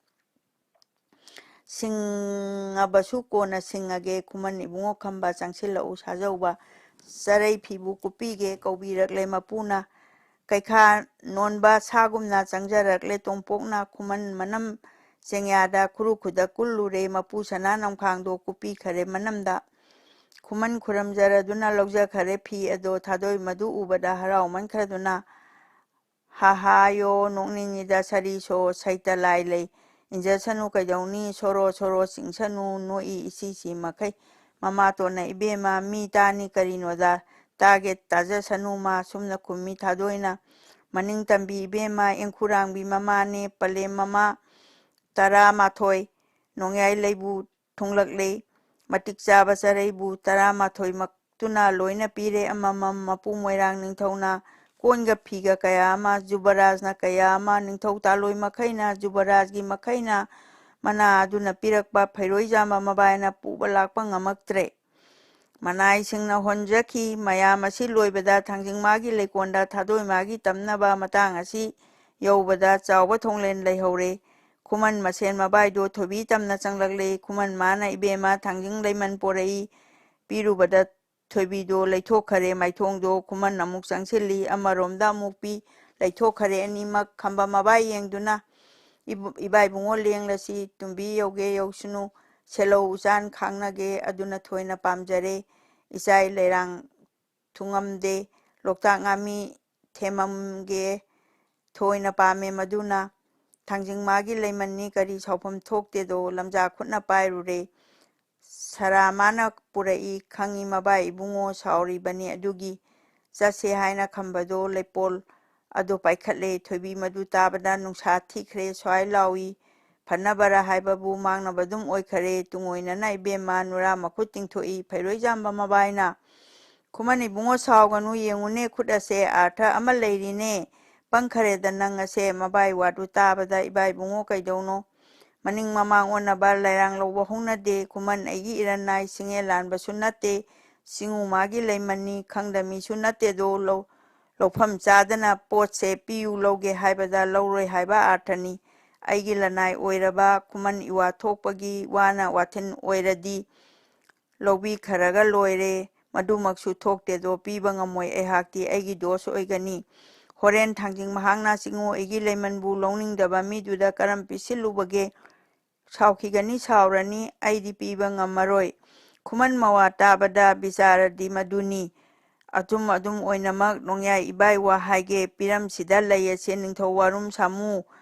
ꯁꯤꯡꯉꯕꯁꯨ ꯀꯣꯟꯅ ꯁꯤꯡꯉꯒꯦ, ꯈꯨꯃꯟ ꯏꯕꯨꯡꯉꯣ ꯈꯝꯕ ꯆꯪꯁꯤꯜꯂꯛꯎ ꯁꯥꯖꯧꯕ, ꯆꯔꯩ ꯐꯤꯕꯨ ꯀꯨꯞꯄꯤꯒꯦ ꯀꯧꯕꯤꯔꯛꯂꯦ ꯃꯄꯨꯅ꯫ ꯀꯩꯈꯥ ꯅꯣꯟꯕ ꯁꯥꯒꯨꯝꯅ ꯆꯪꯖꯔꯛꯂꯦ꯫ ꯇꯣꯝꯄꯣꯛꯅ ꯈꯨꯃꯟ ꯃꯅꯝ ꯆꯦꯡꯌꯥꯗ ꯈꯨꯔꯨ ꯈꯨꯗꯛ ꯀꯨꯜꯂꯨꯔꯦ꯫ ꯃꯄꯨ ꯁꯅꯥ ꯅꯝꯈꯥꯡꯗꯣ ꯀꯨꯞꯄꯤꯈꯔꯦ ꯃꯅꯝꯗ꯫ ꯈꯨꯃꯟ ꯈꯨꯔꯝꯖꯔꯗꯨꯅ ꯂꯧꯖꯈꯔꯦ ꯐꯤ ꯑꯗꯣ꯫ ꯊꯥꯗꯣꯏ ꯃꯗꯨ ꯎꯕꯗ ꯍꯔꯥꯎꯃꯟꯈ꯭ꯔꯗꯨꯅ, "ꯍꯥ ꯍꯥ ꯌꯣ, ꯅꯣꯛꯅꯤꯡꯉꯤꯗ ꯁꯥꯔꯤ ꯁꯣ, ꯁꯩꯇ ꯂꯥꯏ ꯂꯩ ꯏꯟꯖꯁꯅꯨ ꯀꯩꯗꯧꯅꯤ, ꯁꯣꯔꯣ ꯁꯣꯔꯣ ꯆꯤꯡꯁꯅꯨ, ꯅꯣꯛꯏ ꯏꯁꯤ ꯁꯤ ꯃꯈꯩ꯫ ꯃꯃꯥꯇꯣꯟꯅ, ꯏꯕꯦꯝꯃ, ꯃꯤ ꯇꯥꯅꯤ ꯀꯔꯤꯅꯣꯗ, ꯇꯥꯒꯦ ꯇꯥꯖꯁꯅꯨ ꯃꯥ", ꯁꯨꯝꯅ ꯈꯨꯝꯃꯤ ꯊꯥꯗꯣꯏꯅ꯫ ꯃꯅꯤꯡ ꯇꯝꯕꯤ ꯏꯕꯦꯝꯃ, ꯏꯪꯈꯨꯔꯥꯡꯕꯤ ꯃꯃꯥꯅꯦ, ꯄꯂꯦꯝ ꯃꯃꯥ ꯇꯔꯥꯃꯥꯊꯣꯏ ꯅꯣꯡꯌꯥꯏ ꯂꯩꯕꯨ ꯊꯨꯡꯂꯛꯂꯦ꯫ ꯃꯇꯤꯛ ꯆꯥꯕ ꯆꯔꯩꯕꯨ ꯇꯔꯥꯃꯥꯊꯣꯏꯃꯛꯇꯨꯅ ꯂꯣꯏꯅ ꯄꯤꯔꯦ ꯑꯃꯃꯝ꯫ ꯃꯄꯨ ꯃꯣꯏꯔꯥꯡ ꯅꯤꯡꯊꯧꯅ ꯀꯣꯟꯒ ꯐꯤꯒ ꯀꯌꯥ ꯑꯃ, ꯖꯨꯕꯔꯥꯖꯅ ꯀꯌꯥ ꯑꯃ, ꯅꯤꯡꯊꯧ ꯇꯥꯂꯣꯏ ꯃꯈꯩꯅ, ꯖꯨꯕꯔꯥꯖꯒꯤ ꯃꯈꯩꯅ ꯃꯅꯥ ꯑꯗꯨꯅ ꯄꯤꯔꯛꯄ ꯐꯩꯔꯣꯏꯖꯥꯝꯕ ꯃꯕꯥꯏꯅ ꯄꯨꯕ ꯂꯥꯛꯄ ꯉꯝꯃꯛꯇ꯭ꯔꯦ꯫ ꯃꯅꯥꯏꯁꯤꯡꯅ ꯍꯣꯟꯖꯈꯤ꯫ ꯃꯌꯥꯝ ꯑꯁꯤ ꯂꯣꯏꯕꯗ ꯊꯥꯡꯖꯤꯡ ꯃꯥꯒꯤ ꯂꯩꯀꯣꯟꯗ ꯊꯥꯗꯣꯏ ꯃꯥꯒꯤ ꯇꯝꯅꯕ ꯃꯇꯥꯡ ꯑꯁꯤ ꯌꯧꯕꯗ ꯆꯥꯎꯕ ꯊꯣꯡꯂꯦꯟ ꯂꯩꯍꯧꯔꯦ꯫ ꯈꯨꯃꯟ ꯃꯁꯦꯟ ꯃꯕꯥꯏꯗꯣ ꯊꯣꯏꯕꯤ ꯇꯝꯅ ꯆꯪꯂꯛꯂꯦ꯫ ꯈꯨꯃꯟ ꯃꯥꯅ, "ꯏꯕꯦꯝꯃ, ꯊꯥꯡꯖꯤꯡ ꯂꯩꯃꯟ ꯄꯣꯔꯛꯏ, ꯄꯤꯔꯨꯕꯗ ꯊꯣꯏꯕꯤꯗꯣ ꯂꯩꯊꯣꯛꯈꯔꯦ ꯃꯥꯏꯊꯣꯡꯗꯣ"꯫ ꯈꯨꯃꯟ ꯑꯃꯨꯛ ꯆꯪꯁꯤꯜꯂꯤ꯫ ꯑꯃꯔꯣꯝꯗ ꯑꯃꯨꯛ ꯄꯤ꯫ ꯂꯩꯊꯣꯛꯈꯔꯦ ꯑꯅꯤꯃꯛ꯫ ꯈꯝꯕ ꯃꯕꯥꯏ ꯌꯦꯡꯗꯨꯅ, "ꯏꯕꯨ-, ꯏꯕꯥ ꯏꯕꯨꯡꯉꯣ ꯂꯦꯡꯂꯁꯤ, ꯇꯨꯝꯕꯤ ꯌꯧꯒꯦ ꯌꯧꯁꯅꯨ, ꯁꯦꯜꯂꯧ ꯎꯆꯥꯟ ꯈꯥꯡꯅꯒꯦ, ꯑꯗꯨꯅ ꯊꯣꯏꯅ ꯄꯥꯝꯖꯔꯦ꯫ ꯏꯆꯥ ꯂꯩꯔꯥꯡ ꯊꯨꯡꯉꯝꯗꯦ, ꯂꯣꯛꯇꯥꯛ ꯉꯥꯃꯤ ꯊꯦꯝꯃꯝꯒꯦ, ꯊꯣꯏꯅ ꯄꯥꯝꯃꯦ ꯃꯗꯨꯅ꯫ ꯊꯥꯡꯖꯤꯡ ꯃꯥꯒꯤ ꯂꯩꯃꯟꯅꯤ, ꯀꯔꯤ ꯁꯥꯎꯐꯝ ꯊꯣꯛꯇꯦꯗꯣ", ꯂꯝꯖꯥ ꯈꯨꯠꯅ ꯄꯥꯏꯔꯨꯔꯦ꯫ "ꯁꯔꯥ ꯃꯥꯅ ꯄꯨꯔꯛꯏ ꯈꯪꯏ ꯃꯕꯥꯏ ꯏꯕꯨꯡꯉꯣ, ꯁꯥꯎꯔꯤꯕꯅꯤ ꯑꯗꯨꯒꯤ꯫ ꯆꯠꯁꯦ ꯍꯥꯏꯅ ꯈꯝꯕꯗꯣ ꯂꯩꯄꯣꯜ ꯑꯗꯨ ꯄꯥꯏꯈꯠꯂꯦ꯫ ꯊꯣꯏꯕꯤ ꯃꯗꯨ ꯇꯥꯕꯗ ꯅꯨꯡꯁꯥ ꯊꯤꯈ꯭ꯔꯦ ꯁ꯭ꯋꯥꯏ ꯂꯥꯎꯏ꯫ ꯐꯅꯕꯔ ꯍꯥꯏꯕꯕꯨ ꯃꯥꯡꯅꯕ ꯑꯗꯨꯝ ꯑꯣꯏꯈꯔꯦ꯫ ꯇꯨꯡꯑꯣꯏꯅꯅ ꯏꯕꯦꯝꯃ ꯅꯨꯔꯥ ꯃꯈꯨꯠ ꯇꯤꯡꯊꯣꯛꯏ ꯐꯩꯔꯣꯏꯖꯥꯝꯕ ꯃꯕꯥꯏꯅ꯫ "ꯈꯨꯃꯟ ꯏꯕꯨꯡꯉꯣ ꯁꯥꯎꯒꯅꯨ, ꯌꯦꯡꯉꯨꯅꯦ ꯈꯨꯠ ꯑꯁꯦ ꯑꯥꯔꯊ ꯑꯃ ꯂꯩꯔꯤꯅꯦ꯫ ꯄꯪꯈꯔꯦꯗ ꯅꯪ ꯑꯁꯦ"꯫ ꯃꯕꯥꯏ ꯋꯥꯗꯨ ꯇꯥꯕꯗ, "ꯏꯕꯥ ꯏꯕꯨꯡꯉꯣ ꯀꯩꯗꯧꯅꯣ? ꯃꯅꯤꯡ ꯃꯃꯥꯡ ꯑꯣꯟꯅꯕ ꯂꯩꯔꯥꯡ ꯂꯧꯕ ꯍꯧꯅꯗꯦ꯫ ꯈꯨꯃꯟ ꯑꯩꯒꯤ ꯏꯔꯟ ꯅꯥꯏ ꯁꯤꯡꯉꯦ ꯂꯥꯟꯕꯁꯨ ꯅꯠꯇꯦ꯫ ꯆꯤꯡꯉꯨ ꯃꯥꯒꯤ ꯂꯩꯃꯟꯅꯤ ꯈꯪꯗ ꯃꯤꯁꯨ ꯅꯠꯇꯦꯗꯣ꯫ ꯂꯧ-, ꯂꯧꯐꯝ ꯆꯥꯗꯅ ꯄꯣꯠꯁꯦ ꯄꯤꯌꯨ ꯂꯧꯒꯦ ꯍꯥꯏꯕꯗ ꯂꯧꯔꯣꯏ ꯍꯥꯏꯕ ꯑꯥꯔꯊꯅꯤ꯫ ꯑꯩꯒꯤ ꯂꯅꯥꯏ ꯑꯣꯏꯔꯕ ꯈꯨꯃꯟ ꯏꯋꯥ ꯊꯣꯛꯄꯒꯤ ꯋꯥꯅ ꯋꯥꯊꯤꯟ ꯑꯣꯏꯔꯗꯤ ꯂꯧꯕꯤꯈ꯭ꯔꯒ ꯂꯣꯏꯔꯦ꯫ ꯃꯗꯨꯃꯛꯁꯨ ꯊꯣꯛꯇꯦꯗꯣ, ꯄꯤꯕ ꯉꯝꯃꯣꯏ ꯑꯩꯍꯥꯛꯇꯤ, ꯑꯩꯒꯤ ꯗꯣꯁ ꯑꯣꯏꯒꯅꯤ"꯫ ꯍꯣꯔꯦꯟ ꯊꯥꯡꯖꯤꯡ ꯃꯍꯥꯛꯅ ꯆꯤꯡꯉꯨ ꯑꯩꯒꯤ ꯂꯩꯃꯟꯕꯨ ꯂꯧꯅꯤꯡꯗꯕ ꯃꯤꯗꯨꯗ ꯀꯔꯝ ꯄꯤꯁꯤꯜꯂꯨꯕꯒꯦ? ꯁꯥꯎꯈꯤꯒꯅꯤ ꯁꯥꯎꯔꯅꯤ, ꯑꯩꯗꯤ ꯄꯤꯕ ꯉꯝꯃꯔꯣꯏ꯫ ꯈꯨꯃꯟ ꯃꯋꯥ ꯇꯥꯕꯗ ꯕꯤꯆꯥꯔꯗꯤ ꯃꯗꯨꯅꯤ꯫ ꯑꯆꯨꯝ ꯑꯗꯨꯝ ꯑꯣꯏꯅꯃꯛ ꯅꯣꯡꯌꯥꯏ ꯏꯕꯥꯏ ꯋꯥ ꯍꯥꯏꯒꯦ, ꯄꯤꯔꯝꯁꯤꯗ ꯂꯩ ꯑꯁꯦ ꯅꯤꯡꯊꯧ ꯋꯥꯔꯨꯝ ꯁꯥꯃꯨ,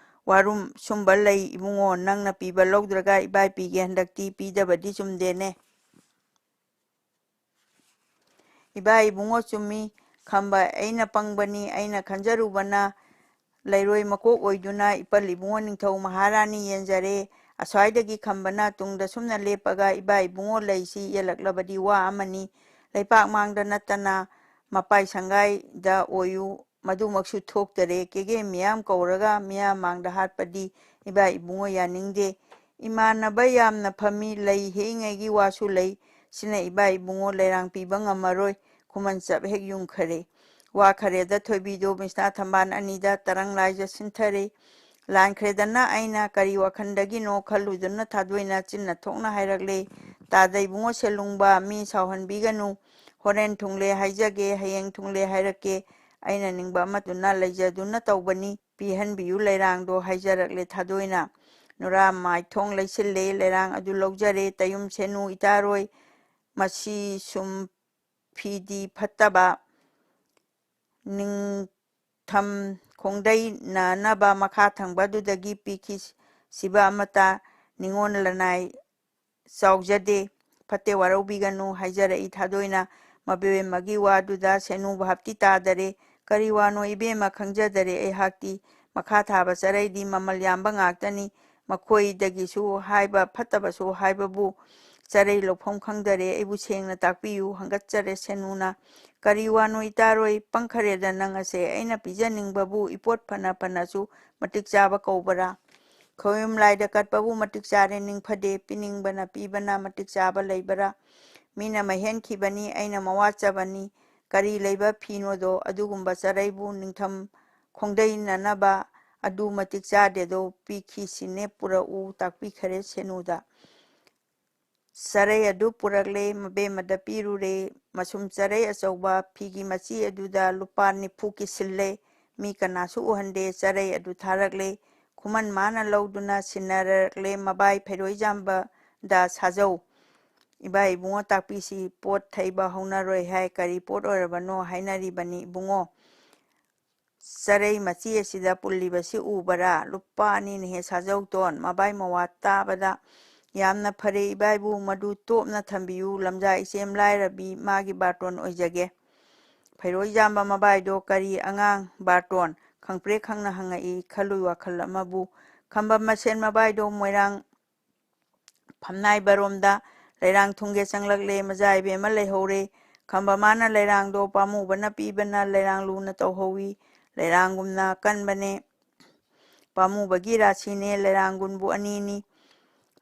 ꯋꯥꯔꯨꯝ ꯁꯨꯝꯕ ꯂꯩ ꯏꯕꯨꯡꯉꯣ, ꯅꯪꯅ ꯄꯤꯕ ꯂꯧꯗ꯭ꯔꯒ ꯏꯕꯥꯏ ꯄꯤꯒꯦ ꯍꯟꯗꯛꯇꯤ ꯄꯤꯗꯕꯗꯤ ꯆꯨꯝꯗꯦꯅꯦ꯫ ꯏꯕꯥ ꯏꯕꯨꯡꯉꯣ ꯆꯨꯝꯃꯤ ꯈꯝꯕ, ꯑꯩꯅ ꯄꯪꯕꯅꯤ, ꯑꯩꯅ ꯈꯟꯖꯔꯨꯕꯅ ꯂꯩꯔꯣꯏ ꯃꯀꯣꯛ ꯑꯣꯏꯗꯨꯅ ꯏꯄꯜ ꯏꯕꯨꯡꯉꯣ ꯅꯤꯡꯊꯧ ꯃꯍꯥꯔꯥꯅꯤ ꯌꯦꯟꯖꯔꯦ꯫ ꯑꯁ꯭ꯋꯥꯏꯗꯒꯤ ꯈꯝꯕꯅ ꯇꯨꯡꯗ ꯁꯨꯝꯅ ꯂꯦꯞꯄꯒ ꯏꯕꯥ ꯏꯕꯨꯡꯉꯣ ꯂꯩꯁꯤ ꯌꯦꯜꯂꯛꯂꯕꯗꯤ ꯋꯥ ꯑꯃꯅꯤ꯫ ꯂꯩꯄꯥꯛ ꯃꯥꯡꯗ ꯅꯠꯇꯅ ꯃꯄꯥꯏ ꯁꯪꯒꯥꯏꯗ ꯑꯣꯏꯌꯨ, ꯃꯗꯨꯃꯛꯁꯨ ꯊꯣꯛꯇꯔꯦ꯫ ꯀꯦꯒꯦ ꯃꯤꯌꯥꯝ ꯀꯧꯔꯒ ꯃꯤꯌꯥꯝ ꯃꯥꯡꯗ ꯍꯥꯠꯄꯗꯤ ꯏꯕꯥ ꯏꯕꯨꯡꯉꯣ ꯌꯥꯅꯤꯡꯗꯦ꯫ ꯏꯃꯥꯟꯅꯕ ꯌꯥꯝꯅ ꯐꯝꯃꯤ, ꯂꯩ ꯍꯦꯛꯏꯉꯩꯒꯤ ꯋꯥꯁꯨ ꯂꯩ꯫ ꯁꯤꯅ ꯏꯕꯥ ꯏꯕꯨꯡꯉꯣ ꯂꯩꯔꯥꯡ ꯄꯤꯕ ꯉꯝꯃꯔꯣꯏ꯫ ꯈꯨꯃꯟ ꯆꯞ ꯍꯦꯛ ꯌꯨꯡꯈꯔꯦ꯫ ꯋꯥꯈꯔꯦꯗ ꯊꯣꯏꯕꯤꯗꯣ ꯃꯤꯁꯅꯥ ꯊꯝꯕꯥꯜ ꯑꯅꯤꯗ ꯇꯔꯪ ꯂꯥꯏꯖ ꯁꯤꯟꯊꯔꯦ꯫ ꯂꯥꯟꯈ꯭ꯔꯦꯗꯅ ꯑꯩꯅ ꯀꯔꯤ ꯋꯥꯈꯜꯗꯒꯤꯅꯣ ꯈꯜꯂꯨꯗꯨꯅ ꯊꯥꯗꯣꯏꯅ ꯆꯤꯟꯅ ꯊꯣꯛꯅ ꯍꯥꯏꯔꯛꯂꯦ꯫ ꯇꯥꯗ ꯏꯕꯨꯡꯉꯣ ꯁꯦꯜꯂꯨꯡꯕ, ꯃꯤ ꯁꯥꯎꯍꯟꯕꯤꯒꯅꯨ꯫ ꯍꯣꯔꯦꯟ ꯊꯨꯡꯂꯦ ꯍꯥꯏꯖꯒꯦ, ꯍꯌꯦꯡ ꯊꯨꯡꯂꯦ ꯍꯥꯏꯔꯛꯀꯦ꯫ ꯑꯩꯅ ꯅꯤꯡꯕ ꯑꯃꯠꯇꯨꯅ ꯂꯩꯖꯗꯨꯅ ꯇꯧꯕꯅꯤ꯫ ꯄꯤꯍꯟꯕꯤꯌꯨ ꯂꯩꯔꯥꯡꯗꯣ ꯍꯥꯏꯖꯔꯛꯂꯦ ꯊꯥꯗꯣꯏꯅ꯫ ꯅꯨꯔꯥ ꯃꯥꯏꯊꯣꯡ ꯂꯩꯁꯤꯜꯂꯦ, ꯂꯩꯔꯥꯡ ꯑꯗꯨ ꯂꯧꯖꯔꯦ꯫ ꯇꯌꯨꯝ ꯁꯦꯅꯨ ꯏꯇꯥꯔꯣꯏ, ꯃꯁꯤ ꯁꯨꯝ ꯐꯤꯗꯤ ꯐꯠꯇꯕ, ꯅꯤꯡꯊꯝ ꯈꯣꯡꯗꯩꯅꯅꯕ ꯃꯈꯥ ꯊꯪꯕꯗꯨꯗꯒꯤ ꯄꯤꯈꯤ꯫ ꯁꯤꯕ ꯑꯃꯠꯇ ꯅꯤꯉꯣꯜ ꯂꯅꯥꯏ ꯆꯥꯎꯖꯗꯦ, ꯐꯠꯇꯦ ꯋꯥꯔꯧꯕꯤꯒꯅꯨ ꯍꯥꯏꯖꯔꯛꯏ ꯊꯥꯗꯣꯏꯅ꯫ ꯃꯕꯦꯝꯃꯒꯤ ꯋꯥꯗꯨꯗ ꯁꯦꯅꯨ ꯚꯥꯞꯇꯤ ꯇꯥꯗꯔꯦ꯫ ꯀꯔꯤ ꯋꯥꯅꯣ ꯏꯕꯦꯝꯃ, ꯈꯪꯖꯗꯔꯦ ꯑꯩꯍꯥꯛꯇꯤ꯫ ꯃꯈꯥ ꯊꯥꯕ ꯆꯔꯩꯗꯤ ꯃꯃꯜ ꯌꯥꯝꯕ ꯉꯥꯛꯇꯅꯤ꯫ ꯃꯈꯣꯏꯗꯒꯤꯁꯨ ꯍꯥꯏꯕ ꯐꯠꯇꯕꯁꯨ ꯍꯥꯏꯕꯕꯨ ꯆꯔꯩ ꯂꯧꯐꯝ ꯈꯪꯗꯔꯦ꯫ ꯑꯩꯕꯨ ꯁꯦꯡꯅ ꯇꯥꯛꯄꯤꯌꯨ, ꯍꯪꯒꯠꯆꯔꯦ ꯁꯦꯅꯨꯅ꯫ ꯀꯔꯤ ꯋꯥꯅꯣ ꯏꯇꯥꯔꯣꯏ, ꯄꯪꯈꯔꯦꯗ ꯅꯪ ꯑꯁꯦ꯫ ꯑꯩꯅ ꯄꯤꯖꯅꯤꯡꯕꯕꯨ ꯏꯄꯣꯠ ꯐꯅ ꯐꯅꯁꯨ ꯃꯇꯤꯛ ꯆꯥꯕ ꯀꯧꯕꯔꯥ? ꯈꯣꯏꯌꯨꯝ ꯂꯥꯏꯗ ꯀꯠꯄꯕꯨ ꯃꯇꯤꯛ ꯆꯥꯔꯦ ꯅꯤꯡꯐꯗꯦ, ꯄꯤꯅꯤꯡꯕꯅ ꯄꯤꯕꯅ ꯃꯇꯤꯛ ꯆꯥꯕ ꯂꯩꯕꯔꯥ? ꯃꯤꯅ ꯃꯩꯍꯦꯟꯈꯤꯕꯅꯤ, ꯑꯩꯅ ꯃꯋꯥꯠꯆꯕꯅꯤ꯫ ꯀꯔꯤ ꯂꯩꯕ ꯐꯤꯅꯣꯗꯣ, ꯑꯗꯨꯒꯨꯝꯕ ꯆꯔꯩꯕꯨ ꯅꯤꯡꯊꯝ ꯈꯣꯡꯗꯩꯅꯅꯕ ꯑꯗꯨ ꯃꯇꯤꯛ ꯆꯥꯗꯦꯗꯣ, ꯄꯤꯈꯤꯁꯤꯅꯦ, ꯄꯨꯔꯛꯎ, ꯇꯥꯛꯄꯤꯈꯔꯦ ꯁꯦꯅꯨꯗ꯫ ꯆꯔꯩ ꯑꯗꯨ ꯄꯨꯔꯛꯂꯦ, ꯃꯕꯦꯝꯃꯗ ꯄꯤꯔꯨꯔꯦ꯫ ꯃꯁꯨꯝ ꯆꯔꯩ ꯑꯆꯧꯕ ꯐꯤꯒꯤ ꯃꯆꯤ ꯑꯗꯨꯗ ꯂꯨꯄꯥ ꯅꯤꯐꯨ ꯀꯤꯁꯤꯜꯂꯦ꯫ ꯃꯤ ꯀꯅꯥꯁꯨ ꯎꯍꯟꯗꯦ꯫ ꯆꯔꯩ ꯑꯗꯨ ꯊꯥꯔꯛꯂꯦ꯫ ꯈꯨꯃꯟ ꯃꯥꯅ ꯂꯧꯗꯨꯅ ꯁꯤꯟꯅꯔꯛꯂꯦ꯫ ꯃꯕꯥꯏ ꯐꯩꯔꯣꯏꯖꯥꯝꯕꯗ ꯁꯥꯖꯧ, ꯏꯕꯥ ꯏꯕꯨꯡꯉꯣ ꯇꯥꯛꯄꯤꯁꯤ ꯄꯣꯠ ꯊꯩꯕ ꯍꯧꯅꯔꯣꯏ ꯍꯥꯏ꯫ ꯀꯔꯤ ꯄꯣꯠ ꯑꯣꯏꯔꯕꯅꯣ ꯍꯥꯏꯅꯔꯤꯕꯅꯤ ꯏꯕꯨꯡꯉꯣ? ꯆꯔꯩ ꯃꯆꯤ ꯑꯁꯤꯗ ꯄꯨꯜꯂꯤꯕꯁꯤ ꯎꯕꯔꯥ? ꯂꯨꯄꯥ ꯑꯅꯤꯅ ꯍꯦ ꯁꯥꯖꯧꯇꯣꯟ꯫ ꯃꯕꯥꯏ ꯃꯋꯥ ꯇꯥꯕꯗ, "ꯌꯥꯝꯅ ꯐꯔꯦ ꯏꯕꯥꯏꯕꯨ, ꯃꯗꯨ ꯇꯣꯞꯅ ꯊꯝꯕꯤꯌꯨ꯫ ꯂꯝꯖꯥ ꯏꯆꯦꯝ ꯂꯥꯏꯔꯕꯤ ꯃꯥꯒꯤ ꯕꯥꯔꯇꯣꯟ ꯑꯣꯏꯖꯒꯦ꯫" ꯐꯩꯔꯣꯏꯖꯥꯝꯕ ꯃꯕꯥꯏꯗꯣ ꯀꯔꯤ ꯑꯉꯥꯡ ꯕꯥꯔꯇꯣꯟ ꯈꯪꯄ꯭ꯔꯦꯛ ꯈꯪꯅ ꯍꯪꯉꯛꯏ ꯈꯜꯂꯨꯏ ꯋꯥꯈꯜ ꯑꯃꯕꯨ꯫ ꯈꯝꯕ ꯃꯁꯦꯟ ꯃꯕꯥꯏꯗꯣ ꯃꯣꯏꯔꯥꯡ ꯐꯝꯅꯥꯏꯕꯔꯣꯝꯗ ꯂꯩꯔꯥꯡ ꯊꯨꯡꯒꯦ ꯆꯪꯂꯛꯂꯦ꯫ ꯃꯆꯥ ꯏꯕꯦꯝꯃ ꯂꯩꯍꯧꯔꯦ꯫ ꯈꯝꯕ ꯃꯥꯅ ꯂꯩꯔꯥꯡꯗꯣ ꯄꯥꯝꯃꯨꯕꯅ ꯄꯤꯕꯅ ꯂꯩꯔꯥꯡ ꯂꯨꯅ ꯇꯧꯍꯧꯋꯤ꯫ ꯂꯩꯔꯥꯡꯒꯨꯝꯅ ꯀꯟꯕꯅꯦ꯫ ꯄꯥꯝꯃꯨꯕꯒꯤ ꯔꯥꯁꯤꯅꯦ ꯂꯩꯔꯥꯡꯒꯨꯟꯕꯨ ꯑꯅꯤꯅꯤ꯫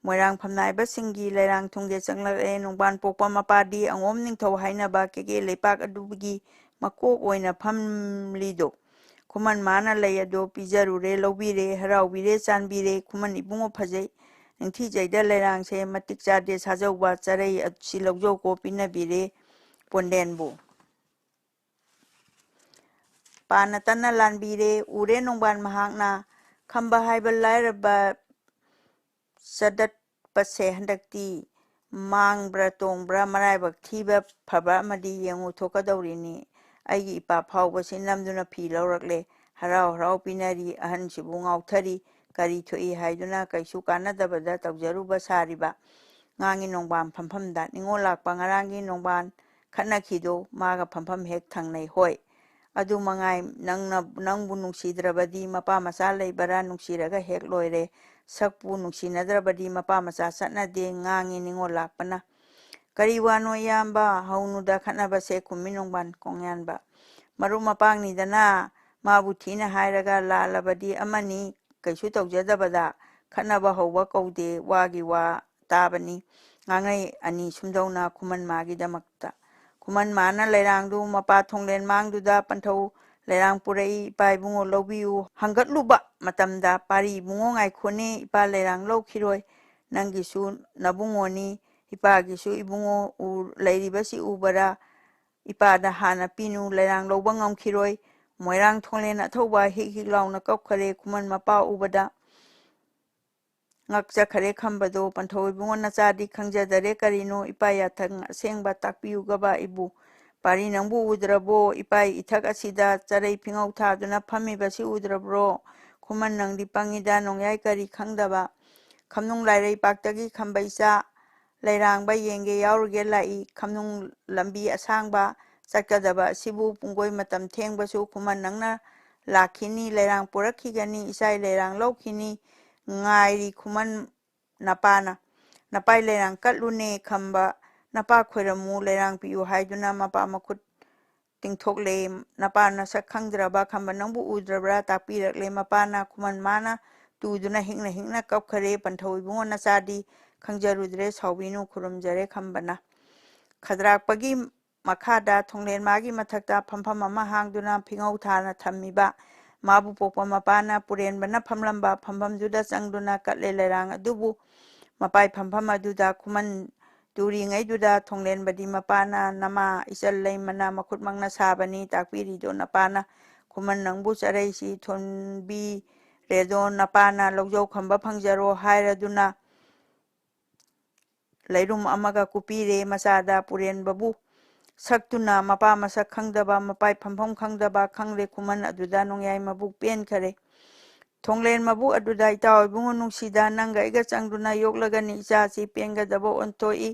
ꯃꯣꯏꯔꯥꯡ ꯐꯝꯅꯥꯏꯕꯁꯤꯡꯒꯤ ꯂꯩꯔꯥꯡ ꯊꯨꯡꯒꯦ ꯆꯪꯂꯛꯂꯦ꯫ ꯅꯣꯡꯕꯥꯟ ꯄꯣꯛꯄ ꯃꯄꯥꯗꯤ ꯑꯉꯣꯝ ꯅꯤꯡꯊꯧ ꯍꯥꯏꯅꯕ ꯀꯦꯀꯦ ꯂꯩꯄꯥꯛ ꯑꯗꯨꯒꯤ ꯃꯀꯣꯛ ꯑꯣꯏꯅ ꯐꯝꯂꯤꯗꯣ꯫ ꯈꯨꯃꯟ ꯃꯥꯅ ꯂꯩ ꯑꯗꯣ ꯄꯤꯖꯔꯨꯔꯦ, ꯂꯧꯕꯤꯔꯦ, ꯍꯔꯥꯎꯕꯤꯔꯦ, ꯆꯥꯟꯕꯤꯔꯦ꯫ ꯈꯨꯃꯟ ꯏꯕꯨꯡꯉꯣ ꯐꯖꯩ꯫ ꯅꯤꯡꯊꯤꯖꯩꯗ ꯂꯩꯔꯥꯡꯁꯦ ꯃꯇꯤꯛ ꯆꯥꯗꯦ꯫ ꯁꯥꯖꯧꯕ ꯆꯔꯩ ꯑꯁꯤ ꯂꯧꯖꯧꯀꯣ ꯄꯤꯅꯕꯤꯔꯦ ꯄꯣꯟꯗꯦꯟꯕꯨ꯫ ꯄꯥꯅ ꯇꯟꯅ ꯂꯥꯟꯕꯤꯔꯦ꯫ ꯎꯔꯦ ꯅꯣꯡꯕꯥꯟ ꯃꯍꯥꯛꯅ꯫ ꯈꯝꯕ ꯍꯥꯏꯕ ꯂꯥꯏꯔꯕ ꯆꯗꯠꯄꯁꯦ ꯍꯟꯗꯛꯇꯤ ꯃꯥꯡꯕ꯭ꯔꯥ ꯇꯣꯡꯕ꯭ꯔꯥ, ꯃꯔꯥꯏꯕꯛ ꯊꯤꯕ ꯐꯕ ꯑꯃꯗꯤ ꯌꯦꯡꯉꯨ ꯊꯣꯛꯀꯗꯧꯔꯤꯅꯤ꯫ ꯑꯩꯒꯤ ꯏꯄꯥ ꯐꯥꯎꯕꯁꯤ ꯅꯝꯗꯨꯅ ꯐꯤ ꯂꯧꯔꯛꯂꯦ꯫ ꯍꯔꯥꯎ ꯍꯔꯥꯎ ꯄꯤꯅꯔꯤ꯫ ꯑꯍꯟꯁꯤꯕꯨ ꯉꯥꯎꯊꯔꯤ꯫ ꯀꯔꯤ ꯊꯣꯛꯏ ꯍꯥꯏꯗꯨꯅ ꯀꯩꯁꯨ ꯀꯥꯟꯅꯗꯕꯗ ꯇꯧꯖꯔꯨꯕ ꯁꯥꯔꯤꯕ꯫ ꯉꯥꯡꯉꯤ ꯅꯣꯡꯕꯥꯟ ꯐꯝꯐꯝꯗ꯫ ꯅꯤꯉꯣꯜ ꯂꯥꯛꯄ ꯉꯔꯥꯡꯒꯤ ꯅꯣꯡꯕꯥꯟ ꯈꯠꯅꯈꯤꯗꯣ ꯃꯥꯒ ꯐꯝꯐꯝ ꯍꯦꯛ ꯊꯪꯅꯩ꯫ ꯍꯣꯏ, ꯑꯗꯨ ꯃꯉꯥꯏ꯫ ꯅꯪꯅ, ꯅꯪꯕꯨ ꯅꯨꯡꯁꯤꯗ꯭ꯔꯕꯗꯤ ꯃꯄꯥ ꯃꯆꯥ ꯂꯩꯕꯔꯥ? ꯅꯨꯡꯁꯤꯔꯒ ꯍꯦꯛ ꯂꯣꯏꯔꯦ꯫ ꯁꯛꯄꯨ ꯅꯨꯡꯁꯤꯅꯗ꯭ꯔꯕꯗꯤ ꯃꯄꯥ ꯃꯆꯥ ꯆꯠꯅꯗꯦ, ꯉꯥꯡꯉꯤ ꯅꯤꯉꯣꯜ ꯂꯥꯛꯄꯅ꯫ ꯀꯔꯤ ꯋꯥꯅꯣ ꯏꯌꯥꯝꯕ? ꯍꯧꯅꯨꯗ ꯈꯠꯅꯕꯁꯦ ꯈꯨꯝꯃꯤ ꯅꯣꯡꯕꯥꯟ ꯀꯣꯡꯌꯥꯟꯕ꯫ ꯃꯔꯨꯞ ꯃꯄꯥꯡꯅꯤꯗꯅ, ꯃꯥꯕꯨ ꯊꯤꯅ ꯍꯥꯏꯔꯒ ꯂꯥꯜꯂꯕꯗꯤ ꯑꯃꯅꯤ, ꯀꯩꯁꯨ ꯇꯧꯖꯗꯕꯗ ꯈꯠꯅꯕ ꯍꯧꯕ ꯀꯧꯗꯦ, ꯋꯥꯒꯤ ꯋꯥ ꯇꯥꯕꯅꯤ꯫ ꯉꯥꯡꯅꯩ ꯑꯅꯤ ꯁꯨꯝꯗꯧꯅ ꯈꯨꯃꯟ ꯃꯥꯒꯤꯗꯃꯛꯇ꯫ ꯈꯨꯃꯟ ꯃꯥꯅ ꯂꯩꯔꯥꯡꯗꯨ ꯃꯄꯥ ꯊꯣꯡꯂꯦꯟ ꯃꯥꯡꯗꯨꯗ ꯄꯟꯊꯧ ꯂꯩꯔꯥꯡ ꯄꯨꯔꯛꯏ, ꯏꯄꯥ ꯏꯕꯨꯡꯉꯣ ꯂꯧꯕꯤꯌꯨ꯫ ꯍꯪꯒꯠꯂꯨꯕ ꯃꯇꯝꯗ ꯄꯥꯔꯤ ꯏꯕꯨꯡꯉꯣ ꯉꯥꯏꯈꯣꯅꯦ, ꯏꯄꯥ ꯂꯩꯔꯥꯡ ꯂꯧꯈꯤꯔꯣꯏ꯫ ꯅꯪꯒꯤꯁꯨ ꯅꯕꯨꯡꯉꯣꯅꯤ, ꯏꯄꯥꯒꯤꯁꯨ ꯏꯕꯨꯡꯉꯣ ꯎ-, ꯂꯩꯔꯤꯕꯁꯤ ꯎꯕꯔꯥ? ꯏꯄꯥꯗ ꯍꯥꯟꯅ ꯄꯤꯅꯨ, ꯂꯩꯔꯥꯡ ꯂꯧꯕ ꯉꯝꯈꯤꯔꯣꯏ꯫ ꯃꯣꯏꯔꯥꯡ ꯊꯣꯡꯂꯦꯟ ꯑꯊꯧꯕ ꯍꯤꯛ ꯍꯤꯛ ꯂꯥꯎꯅ ꯀꯞꯈꯔꯦ꯫ ꯈꯨꯃꯟ ꯃꯄꯥ ꯎꯕꯗ ꯉꯛꯆꯈꯔꯦ ꯈꯝꯕꯗꯣ꯫ "ꯄꯟꯊꯧ ꯏꯕꯨꯡꯉꯣ, ꯅꯆꯥꯗꯤ ꯈꯪꯖꯗꯔꯦ ꯀꯔꯤꯅꯣ, ꯏꯄꯥ ꯌꯥꯊꯪ ꯑꯁꯦꯡꯕ ꯇꯥꯛꯄꯤꯌꯨꯒꯕ ꯏꯕꯨ꯫ ꯄꯥꯔꯤ, ꯅꯪꯕꯨ ꯎꯗ꯭ꯔꯕꯣ? ꯏꯄꯥ ꯏꯊꯛ ꯑꯁꯤꯗ ꯆꯔꯩ ꯐꯤꯉꯧ ꯊꯥꯗꯨꯅ ꯐꯝꯃꯤꯕꯁꯤ ꯎꯗ꯭ꯔꯕ꯭ꯔꯣ? ꯈꯨꯃꯟ, ꯅꯪꯗꯤ ꯄꯪꯉꯤꯗ, ꯅꯣꯡꯌꯥꯏ ꯀꯔꯤ ꯈꯪꯗꯕ?" ꯈꯝꯅꯨꯡ ꯂꯥꯏꯔꯩꯄꯥꯛꯇꯒꯤ ꯈꯝꯕ ꯏꯆꯥ ꯂꯩꯔꯥꯡꯕ ꯌꯦꯡꯒꯦ ꯌꯥꯎꯔꯨꯒꯦ ꯂꯥꯛꯏ꯫ ꯈꯝꯅꯨꯡ ꯂꯝꯕꯤ ꯑꯁꯥꯡꯕ ꯆꯠꯀꯗꯕ ꯑꯁꯤꯕꯨ ꯄꯨꯡꯒꯣꯏ ꯃꯇꯝ ꯊꯦꯡꯕꯁꯨ ꯈꯨꯃꯟ ꯅꯪꯅ ꯂꯥꯛꯈꯤꯅꯤ, ꯂꯩꯔꯥꯡ ꯄꯨꯔꯛꯈꯤꯒꯅꯤ, ꯏꯆꯥꯏ ꯂꯩꯔꯥꯡ ꯂꯧꯈꯤꯅꯤ꯫ ꯉꯥꯏꯔꯤ ꯈꯨꯃꯟ ꯅꯄꯥꯅ꯫ "ꯅꯄꯥꯏ ꯂꯩꯔꯥꯡ ꯀꯠꯂꯨꯅꯦ ꯈꯝꯕ, ꯅꯄꯥ ꯈꯣꯏꯔꯝꯃꯨ, ꯂꯩꯔꯥꯡ ꯄꯤꯌꯨ" ꯍꯥꯏꯗꯨꯅ ꯃꯄꯥ ꯃꯈꯨꯠ ꯇꯤꯡꯊꯣꯛꯂꯦ꯫ ꯅꯄꯥ ꯅꯁꯛ ꯈꯪꯗ꯭ꯔꯕ ꯈꯝꯕ, "ꯅꯪꯕꯨ ꯎꯗ꯭ꯔꯕ꯭ꯔꯥ?" ꯇꯥꯛꯄꯤꯔꯛꯂꯦ ꯃꯄꯥꯅ꯫ ꯈꯨꯃꯟ ꯃꯥꯅ ꯇꯨꯗꯨꯅ ꯍꯤꯡꯅ ꯍꯤꯡꯅ ꯀꯞꯈꯔꯦ꯫ "ꯄꯟꯊꯧ ꯏꯕꯨꯡꯉꯣ, ꯅꯆꯥꯗꯤ ꯈꯪꯖꯔꯨꯗ꯭ꯔꯦ, ꯁꯥꯎꯕꯤꯅꯨ" ꯈꯨꯔꯨꯝꯖꯔꯦ ꯈꯝꯕꯅ꯫ ꯈꯗ꯭ꯔꯥꯛꯄꯒꯤ ꯃꯈꯥꯗ ꯊꯣꯡꯂꯦꯟ ꯃꯥꯒꯤ ꯃꯊꯛꯇ ꯐꯝꯐꯝ ꯑꯃ ꯍꯥꯡꯗꯨꯅ ꯐꯤꯉꯧ ꯊꯥꯅ ꯊꯝꯃꯤꯕ ꯃꯥꯕꯨ ꯄꯣꯛꯄ ꯃꯄꯥꯅ ꯄꯨꯔꯦꯟꯕꯅ ꯐꯝꯂꯝꯕ ꯐꯝꯐꯝꯗꯨꯗ ꯆꯪꯗꯨꯅ ꯀꯠꯂꯦ ꯂꯩꯔꯥꯡ ꯑꯗꯨꯕꯨ꯫ ꯃꯄꯥꯏ ꯐꯝꯐꯝ ꯑꯗꯨꯗ ꯈꯨꯃꯟ ꯇꯨꯔꯤꯉꯩꯗꯨꯗ ꯊꯣꯡꯂꯦꯟꯕꯗꯤ ꯃꯄꯥꯅ, "ꯅꯃꯥ ꯏꯆꯜ ꯂꯩꯃꯅ ꯃꯈꯨꯠꯃꯛꯅ ꯁꯥꯕꯅꯤ, ꯇꯥꯛꯄꯤꯔꯤꯗꯣ ꯅꯄꯥꯅ꯫ ꯈꯨꯃꯟ ꯅꯪꯕꯨ ꯆꯔꯩꯁꯤ ꯊꯣꯟꯕꯤꯔꯦꯗꯣ ꯅꯄꯥꯅ, ꯂꯧꯖꯧ ꯈꯝꯕ ꯐꯪꯖꯔꯣ" ꯍꯥꯏꯔꯗꯨꯅ ꯂꯩꯔꯨꯝ ꯑꯃꯒ ꯀꯨꯞꯄꯤꯔꯦ ꯃꯆꯥꯗ꯫ ꯄꯨꯔꯦꯟꯕꯕꯨ ꯁꯛꯇꯨꯅ ꯃꯄꯥ ꯃꯁꯛ ꯈꯪꯗꯕ, ꯃꯄꯥꯏ ꯐꯝꯐꯝ ꯈꯪꯗꯕ ꯈꯪꯂꯦ ꯈꯨꯃꯟ ꯑꯗꯨꯗ ꯅꯣꯡꯌꯥꯏ ꯃꯕꯨꯛ ꯄꯦꯟꯈꯔꯦ꯫ ꯊꯣꯡꯂꯦꯟ ꯃꯕꯨꯛ ꯑꯗꯨꯗ, "ꯏꯇꯥꯎ ꯏꯕꯨꯡꯉꯣ ꯅꯨꯡꯁꯤꯗ, ꯅꯪꯒ ꯑꯩꯒ ꯆꯪꯗꯨꯅ ꯌꯣꯛꯂꯒꯅꯤ ꯏꯆꯥꯁꯤ ꯄꯦꯟꯒꯗꯕ ꯑꯣꯟꯊꯣꯛꯏ"꯫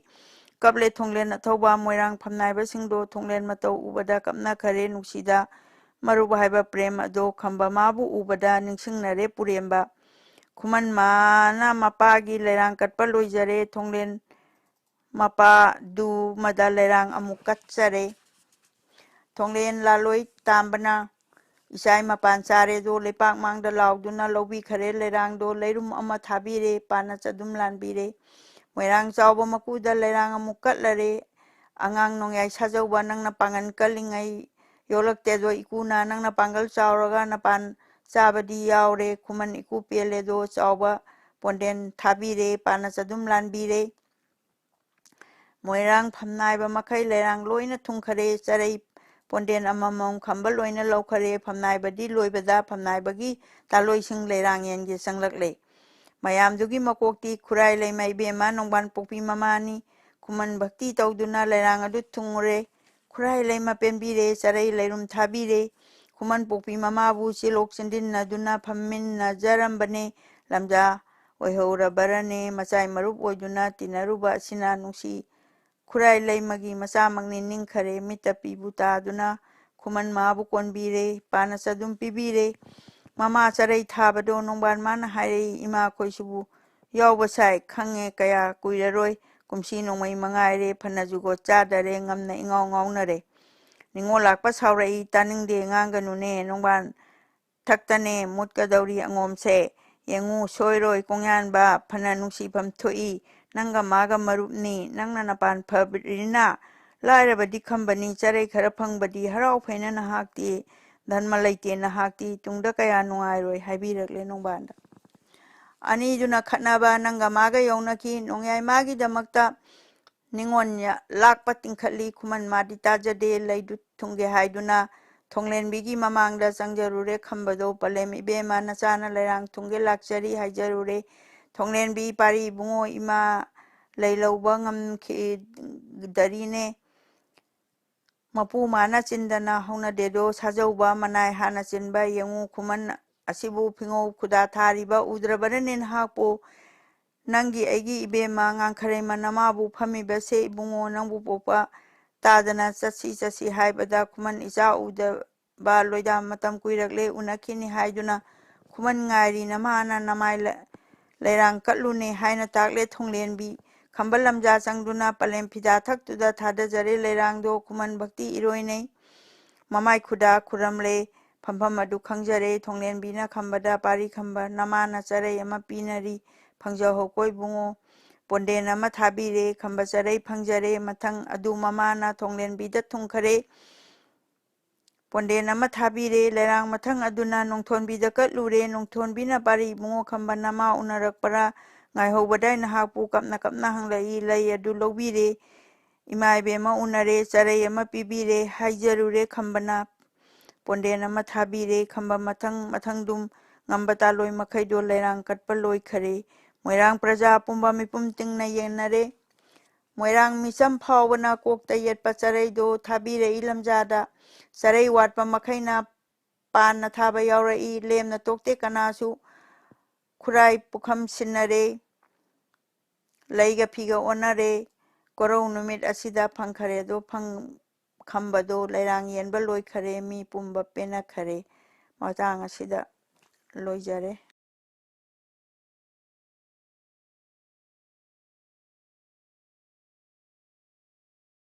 ꯀꯞꯂꯦ ꯊꯣꯡꯂꯦꯟ ꯑꯊꯧꯕ꯫ ꯃꯣꯏꯔꯥꯡ ꯐꯝꯅꯥꯏꯕꯁꯤꯡꯗꯣ ꯊꯣꯡꯂꯦꯟ ꯃꯇꯧ ꯎꯕꯗ ꯀꯞꯅꯈꯔꯦ꯫ ꯅꯨꯡꯁꯤꯗ ꯃꯔꯨꯞ ꯍꯥꯏꯕ ꯄ꯭ꯔꯦꯝ ꯑꯗꯣ ꯈꯝꯕ ꯃꯥꯕꯨ ꯎꯕꯗ ꯅꯤꯡꯁꯤꯡꯅꯔꯦ ꯄꯨꯔꯦꯝꯕ꯫ ꯈꯨꯃꯟ ꯃꯥꯅ ꯃꯄꯥꯒꯤ ꯂꯩꯔꯥꯡ ꯀꯠꯄ ꯂꯣꯏꯖꯔꯦ꯫ ꯊꯣꯡꯂꯦꯟ ꯃꯄꯥꯗꯨꯃꯗ ꯂꯩꯔꯥꯡ ꯑꯃꯨꯛ ꯀꯠꯆꯔꯦ꯫ ꯊꯣꯡꯂꯦꯟ ꯂꯥꯂꯣꯏ ꯇꯥꯝꯕꯅ, "ꯏꯆꯥꯏ ꯃꯄꯥꯟ ꯆꯥꯔꯦꯗꯣ" ꯂꯩꯄꯥꯛ ꯃꯥꯡꯗ ꯂꯥꯎꯗꯨꯅ ꯂꯧꯕꯤꯈꯔꯦ ꯂꯩꯔꯥꯡꯗꯣ꯫ ꯂꯩꯔꯨꯝ ꯑꯃ ꯊꯥꯕꯤꯔꯦ, ꯄꯥꯟꯅ ꯆꯗꯨꯝ ꯂꯥꯟꯕꯤꯔꯦ꯫ ꯃꯣꯏꯔꯥꯡ ꯆꯥꯎꯕ ꯃꯀꯨꯗ ꯂꯩꯔꯥꯡ ꯑꯃꯨꯛ ꯀꯠꯂꯔꯦ꯫ "ꯑꯉꯥꯡ ꯅꯣꯡꯌꯥꯏ ꯁꯥꯖꯧꯕ, ꯅꯪꯅ ꯄꯥꯡꯒꯜ ꯀꯜꯂꯤꯉꯩ ꯌꯣꯛꯂꯛꯇꯦꯗꯣ ꯏꯀꯨꯅ, ꯅꯪꯅ ꯄꯥꯡꯒꯜ ꯆꯥꯎꯔꯒ ꯅꯄꯥꯟ ꯆꯥꯕꯗꯤ ꯌꯥꯎꯔꯦ"꯫ ꯈꯨꯃꯟ ꯏꯀꯨ ꯄꯦꯜꯂꯦꯗꯣ ꯆꯥꯎꯕ ꯄꯣꯟꯗꯦꯟ ꯊꯥꯕꯤꯔꯦ, ꯄꯥꯟꯅ ꯆꯗꯨꯝ ꯂꯥꯟꯕꯤꯔꯦ꯫ ꯃꯣꯏꯔꯥꯡ ꯐꯝꯅꯥꯏꯕ ꯃꯈꯩ ꯂꯩꯔꯥꯡ ꯂꯣꯏꯅ ꯊꯨꯡꯈꯔꯦ꯫ ꯆꯔꯩ ꯄꯣꯟꯗꯦꯟ ꯑꯃꯃꯝ ꯈꯝꯕ ꯂꯣꯏꯅ ꯂꯧꯈꯔꯦ꯫ ꯐꯝꯅꯥꯏꯕꯗꯤ ꯂꯣꯏꯕꯗ ꯐꯝꯅꯥꯏꯕꯒꯤ ꯇꯥꯂꯣꯏꯁꯤꯡ ꯂꯩꯔꯥꯡ ꯌꯦꯟꯒꯤ ꯆꯪꯂꯛꯂꯦ꯫ ꯃꯌꯥꯝꯗꯨꯒꯤ ꯃꯀꯣꯛꯇꯤ ꯈꯨꯔꯥꯏ ꯂꯩꯃ ꯏꯕꯦꯝꯃ ꯅꯣꯡꯕꯥꯟ ꯄꯣꯛꯄꯤ ꯃꯃꯥꯅꯤ꯫ ꯈꯨꯃꯟ ꯚꯛꯇꯤ ꯇꯧꯗꯨꯅ ꯂꯩꯔꯥꯡ ꯑꯗꯨ ꯊꯨꯡꯉꯨꯔꯦ꯫ ꯈꯨꯔꯥꯏ ꯂꯩꯃ ꯄꯦꯟꯕꯤꯔꯦ, ꯆꯔꯩ ꯂꯩꯔꯨꯝ ꯊꯥꯕꯤꯔꯦ꯫ ꯈꯨꯃꯟ ꯄꯣꯛꯄꯤ ꯃꯃꯥꯕꯨ ꯆꯦꯜꯂꯣꯛ ꯆꯦꯟꯗꯤꯟꯅꯗꯨꯅ ꯐꯝꯃꯤꯟꯅꯖꯔꯝꯕꯅꯦ꯫ ꯂꯝꯖꯥ ꯑꯣꯏꯍꯧꯔꯕꯔꯅꯦ, ꯃꯆꯥꯏ ꯃꯔꯨꯞ ꯑꯣꯏꯗꯨꯅ ꯇꯤꯟꯅꯔꯨꯕ ꯑꯁꯤꯅ ꯅꯨꯡꯁꯤ ꯈꯨꯔꯥꯏ ꯂꯩꯃꯒꯤ ꯃꯆꯥꯃꯛꯅꯤ ꯅꯤꯡꯈꯔꯦ꯫ ꯃꯤꯠꯇ ꯄꯤꯕꯨ ꯇꯥꯗꯨꯅ ꯈꯨꯃꯟ ꯃꯥꯕꯨ ꯀꯣꯟꯕꯤꯔꯦ, ꯄꯥꯅꯁ ꯑꯗꯨꯝ ꯄꯤꯕꯤꯔꯦ꯫ ꯃꯃꯥ ꯆꯔꯩ ꯊꯥꯕꯗꯣ ꯅꯣꯡꯕꯥꯟ ꯃꯥꯅ ꯍꯥꯏꯔꯛꯏ, "ꯏꯃꯥ ꯑꯩꯈꯣꯏꯁꯤꯕꯨ ꯌꯥꯎꯕ ꯁꯥꯏ, ꯈꯪꯉꯦ ꯀꯌꯥ ꯀꯨꯏꯔꯔꯣꯏ, ꯀꯨꯝꯁꯤ ꯅꯣꯡꯃꯩ ꯃꯉꯥꯏꯔꯦ, ꯐꯅ ꯖꯨꯒꯣꯠ ꯆꯥꯗꯔꯦ, ꯉꯝꯅ ꯏꯉꯥꯎ ꯉꯥꯎꯅꯔꯦ꯫ ꯅꯤꯉꯣꯜ ꯂꯥꯛꯄ ꯁꯥꯎꯔꯛꯏ, ꯇꯥꯅꯤꯡꯗꯦ, ꯉꯥꯡꯒꯅꯨꯅꯦ, ꯅꯣꯡꯕꯥꯟ ꯊꯛꯇꯅꯦ ꯃꯨꯠꯀꯗꯧꯔꯤ ꯑꯉꯣꯝꯁꯦ꯫ ꯌꯦꯡꯉꯨ ꯁꯣꯏꯔꯣꯏ ꯀꯣꯡꯌꯥꯟꯕ, ꯐꯅ ꯅꯨꯡꯁꯤꯐꯝ ꯊꯣꯛꯏ, ꯅꯪꯒ ꯃꯥꯒ ꯃꯔꯨꯞꯅꯤ, ꯅꯪꯅ ꯅꯄꯥꯟ ꯐꯕꯔꯤꯅ ꯂꯥꯏꯔꯕꯗꯤ ꯈꯝꯕꯅꯤ, ꯆꯔꯩ ꯈꯔ ꯐꯪꯕꯗꯤ ꯍꯔꯥꯎ ꯐꯩꯅ ꯅꯍꯥꯛꯇꯤ, ꯙꯔꯃ ꯂꯩꯇꯦ ꯅꯍꯥꯛꯇꯤ, ꯇꯨꯡꯗ ꯀꯌꯥ ꯅꯨꯡꯉꯥꯏꯔꯣꯏ" ꯍꯥꯏꯕꯤꯔꯛꯂꯦ ꯅꯣꯡꯕꯥꯟꯗ꯫ ꯑꯅꯤꯗꯨꯅ ꯈꯠꯅꯕ ꯅꯪꯒ ꯃꯥꯒ ꯌꯧꯅꯈꯤ꯫ ꯅꯣꯡꯌꯥꯏ ꯃꯥꯒꯤꯗꯃꯛꯇ ꯅꯤꯉꯣꯜ ꯂꯥꯛꯄ ꯇꯤꯡꯈꯠꯂꯤ꯫ ꯈꯨꯃꯟ ꯃꯥꯗꯤ ꯇꯥꯖꯗꯦ, ꯂꯩꯗꯨ ꯊꯨꯡꯒꯦ ꯍꯥꯏꯗꯨꯅ ꯊꯣꯡꯂꯦꯟꯕꯤꯒꯤ ꯃꯃꯥꯡꯗ ꯆꯪꯖꯔꯨꯔꯦ꯫ ꯈꯝꯕꯗꯣ, "ꯄꯂꯦꯝ ꯏꯕꯦꯝꯃ, ꯅꯆꯥꯅ ꯂꯩꯔꯥꯡ ꯊꯨꯡꯒꯦ ꯂꯥꯛꯆꯔꯤ" ꯍꯥꯏꯖꯔꯨꯔꯦ꯫ ꯊꯣꯡꯂꯦꯟꯕꯤ, "ꯄꯥꯔꯤ ꯏꯕꯨꯡꯉꯣ, ꯏꯃꯥ ꯂꯩ ꯂꯧꯕ ꯉꯝꯈꯤꯗꯔꯤꯅꯦ꯫ ꯃꯄꯨ ꯃꯥꯅ ꯆꯤꯟꯗꯅ ꯍꯧꯅꯗꯦꯗꯣ, ꯁꯥꯖꯧꯕ ꯃꯅꯥꯏ ꯍꯥꯟꯅ ꯆꯤꯟꯕ ꯌꯦꯡꯉꯨ, ꯈꯨꯃꯟ ꯑꯁꯤꯕꯨ ꯐꯤꯉꯧ ꯈꯨꯗꯥ ꯊꯥꯔꯤꯕ ꯎꯗ꯭ꯔꯕꯅꯅꯦ ꯅꯍꯥꯛꯄꯨ? ꯅꯪꯒꯤ ꯑꯩꯒꯤ ꯏꯕꯦꯝꯃ ꯉꯥꯡꯈꯔꯩꯃ ꯅꯃꯥꯕꯨ ꯐꯝꯃꯤꯕꯁꯦ ꯏꯕꯨꯡꯉꯣ, ꯅꯪꯕꯨ ꯄꯣꯛꯄ ꯇꯥꯗꯅ ꯆꯠꯁꯤ ꯆꯠꯁꯤ ꯍꯥꯏꯕꯗ ꯈꯨꯃꯟ ꯏꯆꯥ ꯎꯗꯕ ꯂꯣꯏꯗꯥ ꯃꯇꯝ ꯀꯨꯏꯔꯛꯂꯦ ꯎꯅꯈꯤꯅꯤ ꯍꯥꯏꯗꯨꯅ ꯈꯨꯃꯟ ꯉꯥꯏꯔꯤ ꯅꯃꯥꯅ ꯅꯃꯥꯏ ꯂ-, ꯂꯩꯔꯥꯡ ꯀꯠꯂꯨꯅꯦ" ꯍꯥꯏꯅ ꯇꯥꯛꯂꯦ ꯊꯣꯡꯂꯦꯟꯕꯤ꯫ ꯈꯝꯕ ꯂꯝꯖꯥ ꯆꯪꯗꯨꯅ ꯄꯂꯦꯝ ꯐꯤꯗꯥ ꯊꯛꯇꯨꯗ ꯊꯥꯗꯖꯔꯦ ꯂꯩꯔꯥꯡꯗꯣ꯫ ꯈꯨꯃꯟ ꯚꯛꯇꯤ ꯏꯔꯣꯏꯅꯩ꯫ ꯃꯃꯥꯏ ꯈꯨꯗꯥ ꯈꯨꯔꯝꯂꯦ꯫ ꯐꯝꯐꯝ ꯑꯗꯨ ꯈꯪꯖꯔꯦ꯫ ꯊꯣꯡꯂꯦꯟꯕꯤꯅ ꯈꯝꯕꯗ, "ꯄꯥꯔꯤ ꯈꯝꯕ, ꯅꯃꯥꯅ ꯆꯔꯩ ꯑꯃ ꯄꯤꯅꯔꯤ, ꯐꯪꯖꯍꯧꯀꯣ ꯏꯕꯨꯡꯉꯣ꯫ ꯄꯣꯟꯗꯦꯟ ꯑꯃ ꯊꯥꯕꯤꯔꯦ꯫ ꯈꯝꯕ ꯆꯔꯩ ꯐꯪꯖꯔꯦ"꯫ ꯃꯊꯪ ꯑꯗꯨ ꯃꯃꯥꯅ ꯊꯣꯡꯂꯦꯟꯕꯤꯗ ꯊꯨꯡꯈꯔꯦ꯫ ꯄꯣꯟꯗꯦꯟ ꯑꯃ ꯊꯥꯕꯤꯔꯦ꯫ ꯂꯩꯔꯥꯡ ꯃꯊꯪ ꯑꯗꯨꯅ ꯅꯣꯡꯊꯣꯟꯕꯤꯗ ꯀꯠꯂꯨꯔꯦ꯫ ꯅꯣꯡꯊꯣꯟꯕꯤꯅ, "ꯄꯥꯔꯤ ꯏꯕꯨꯡꯉꯣ ꯈꯝꯕ, ꯅꯃꯥ ꯎꯅꯔꯛꯄꯔꯥ? ꯉꯥꯏꯍꯧꯕꯗ ꯅꯍꯥꯛꯄꯨ ꯀꯞꯅ ꯀꯞꯅ ꯍꯪꯂꯛꯏ"꯫ ꯂꯩ ꯑꯗꯨ ꯂꯧꯕꯤꯔꯦ꯫ ꯏꯃꯥ ꯏꯕꯦꯝꯃ ꯎꯅꯔꯦ, ꯆꯔꯩ ꯑꯃ ꯄꯤꯕꯤꯔꯦ, ꯍꯥꯏꯖꯔꯨꯔꯦ ꯈꯝꯕꯅ꯫ ꯄꯣꯟꯗꯦꯟ ꯑꯃ ꯊꯥꯕꯤꯔꯦ, ꯈꯝꯕ ꯃꯊꯪ ꯃꯊꯪꯗꯨꯝ ꯉꯝꯕ ꯇꯥꯂꯣꯏ ꯃꯈꯩꯗꯣ ꯂꯩꯔꯥꯡ ꯀꯠꯄ ꯂꯣꯏꯈꯔꯦ꯫ ꯃꯣꯏꯔꯥꯡ ꯄ꯭ꯔꯖꯥ ꯄꯨꯝꯕ ꯃꯤꯄꯨꯝ ꯇꯤꯡꯅ ꯌꯦꯡꯅꯔꯦ꯫ ꯃꯣꯏꯔꯥꯡ ꯃꯤꯆꯝ ꯐꯥꯎꯕꯅ ꯀꯣꯛꯇ ꯌꯦꯠꯄ ꯆꯔꯩꯗꯣ ꯊꯥꯕꯤꯔꯛꯏ ꯂꯝꯖꯥꯗ꯫ ꯆꯔꯩ ꯋꯥꯠꯄ ꯃꯈꯩꯅ ꯄꯥꯟꯅ ꯊꯥꯕ ꯌꯥꯎꯔꯛꯏ꯫ ꯂꯦꯝꯅ ꯇꯣꯛꯇꯦ ꯀꯅꯥꯁꯨ꯫ ꯈꯨꯔꯥꯏ ꯄꯨꯈꯝ ꯁꯤꯟꯅꯔꯦ꯫ ꯂꯩꯒ ꯐꯤꯒ ꯑꯣꯟꯅꯔꯦ꯫ ꯀꯣꯔꯧ ꯅꯨꯃꯤꯠ ꯑꯁꯤꯗ ꯐꯪꯈꯔꯦ ꯑꯗꯣ ꯐꯪ-, ꯈꯝꯕꯗꯣ ꯂꯩꯔꯥꯡ ꯌꯦꯟꯕ ꯂꯣꯏꯈꯔꯦ꯫ ꯃꯤ ꯄꯨꯝꯕ ꯄꯦꯟꯅꯈꯔꯦ꯫ ꯃꯇꯥꯡ ꯑꯁꯤꯗ ꯂꯣꯏꯖꯔꯦ꯫